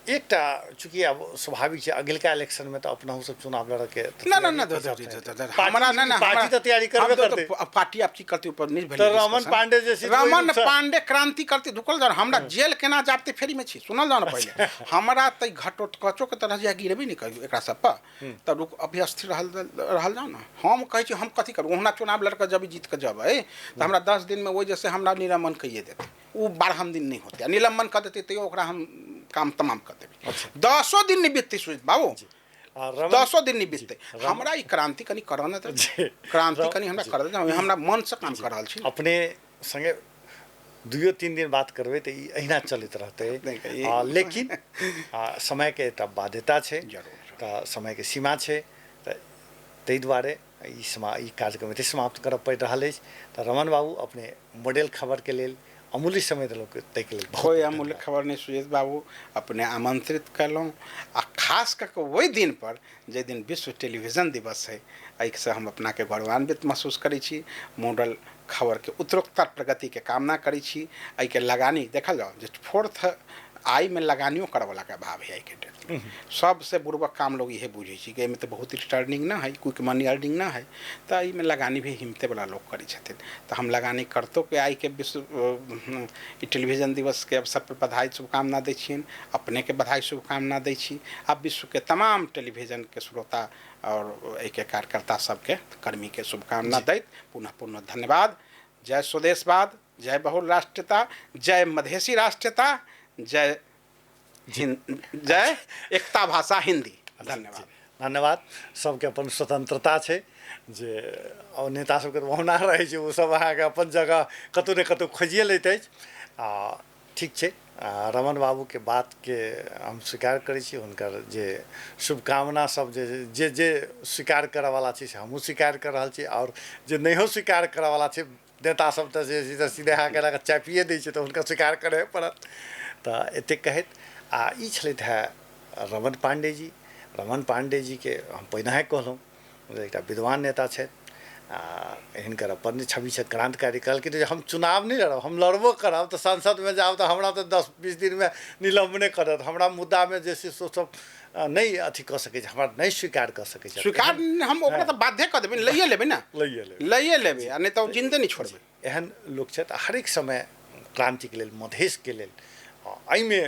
एकटा चूँकि आब स्वाभाविक छै अगिलका इलेक्शनमे तऽ अपनहु सब चुनाव लड़के
ना ना ना, हमरा ना ना,
पार्टी तऽ तैयारी करबे
हम तो-
करतै।
तो पार्टी आब की करतै ऊपर नहीं भेलै
तऽ रमन
डिस्कशन।
पांडे जे छै, ओहि
रमन
रूपसँ-
पांडे क्रांति करते ढुकल जाओ, हमरा जेल केना जाबते फेरी में छी, सुनल जाओ ना पहिले हमरा तऽ घटोत्कचो के तरह जे गिरबे नहीं कहियो एकरा सब पर, तब रुक अभी स्थिर रहल रहल जाओ ना। हम कहै छी हम कथी करू, ओहुना चुनाव लड़के जब जीत के जबै तऽ हमरा 10 दिन में ओहि जैसे हमरा निलंबन कहिए देतै, ओ 12 दिन नहीं होते, आ निलंबन कऽ देतै तैयो ओकरा हम काम तमाम कऽ देबै। 10 दिन नहीं बीततै सुजित बाबू,
आ रमन
10 दिन नहीं बीततै। हमरा ई क्रांति कनि करऽ ने दे,
जी।
क्रांति कनि हमरा करऽ दे, हमरा मन से काम कर रहल छी।
अपने संगे 2-3 दिन बात करबै तऽ ई अहिना चलैत रहतै।
नहि,
लेकिन समयके एकटा बाध्यता छै,
जरूर।
तऽ समयके सीमा छै, तऽ ताहि दुआरे ई कार्यक्रम एतहि समाप्त करऽ पड़ि रहल अछि। तऽ रमन बाबू, अपने मॉडल खबरके लेल अमूल्य समय देलहुँ ताहिके लेल बहुत
कोई
बहुत
अमूल्य
धन्यवाद।
खबर नहीं सुजीत बाबू, अपने आमंत्रित कयलहुँ, आ खास कऽ कऽ ओहि दिन पर जाहि दिन विश्व टेलीविजन दिवस है, एहिसँ हम अपनाके गौरवान्वित महसूस करै छी। मॉडल खबरके उत्तरोत्तर प्रगतिके कामना करै छी। एहिके लगानी देखल जाओ जे फोर्थ आइमे लगानियो करऽवलाके अभाव है आइके डेटमे। सबसे बुड़बक काम लोग इहे बुझै छै कि एहिमे तऽ बहुत रिटर्निंग ना है, क्विक मनी अर्निंग ना है, तऽ एहिमे लगानी भी हिम्मतेवला लोग करै छथिन। तऽ हम लगानी करतो के आइके विश्व ई टेलीविजन दिवसके अवसर पर बधाई शुभकामना दै छियनि, अपनेके बधाई शुभकामना दै छी, आ विश्वके तमाम टेलीविजनके श्रोता और एहिके कार्यकर्ता सबके कर्मीके शुभकामना दैत पुनः पुनः धन्यवाद। जय स्वदेशवाद, जय बहुल राष्ट्रीयता, जय मधेसी राष्ट्रीयता, जय हिंद, जय एकता भाषा हिंदी। धन्यवाद।
धन्यवाद। सबके अपन स्वतंत्रता छै, जे और नेता सबके तऽ ओहुना रहै छै, ओ सब अहाँके अपन जगह कतहु ने कतहु खोजिए लैत अछि। आ ठीक छै, आ रमन बाबूके बातके हम स्वीकार करै छी, हुनकर जे शुभकामना सब जे जे जे स्वीकार करऽवला छै से हमहूँ स्वीकार कऽ रहल छी, आओर जे नहियो स्वीकार करऽवला छै नेता सब तऽ जे छै सीधे अहाँके लऽ कऽ चापिए दै छै, तऽ हुनका स्वीकार करहे पड़त। तऽ एतेक कहैत आ ई छलथि हेँ रमन पांडे जी। रमन पांडे जीके हम पहिनहे कहलहुँ जे एकटा विद्वान नेता छथि, आ हिनकर अपन छवि छथि क्रांतिकारी। कहलखिन जे हम चुनाव नहि लड़ब, हम लड़बो करब तऽ संसदमे जायब तऽ हमरा तऽ 10-20 दिनमे निलम्बने करत, हमरा मुद्दामे जे छै से सब नहि अथी कऽ सकै छै, हमरा नहि स्वीकार कऽ सकै छै।
स्वीकार हम ओकरा तऽ बाध्य कऽ देबै, लैए लेबै ने,
लैए लेबै,
लैए लेबै, आ नहि तऽ जिन्दे नहि छोड़बै।
एहन लोक छथि हरेक समय क्रांतिके लेल, मधेशके लेल, एहिमे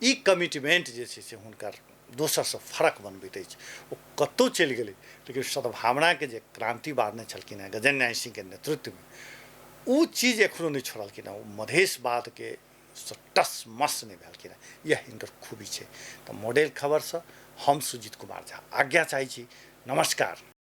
ई कमिटमेंट जे छै से हुनकर दोसरसँ फरक बनबैत अछि। ओ कतहु चलि गेलै, लेकिन सद्भावनाके जे क्रान्ति बारने छलखिन हेँ गजेन्द्र नारायण सिंहके नेतृत्वमे, ओ चीज एखनो नहि छोड़लखिन हेँ। ओ मधेशवादके टस मस नहि भेलखिन हेँ। इएह हिनकर खूबी छै। तऽ मॉडल खबरसँ हम सुजीत कुमार झा आज्ञा चाहै छी। नमस्कार।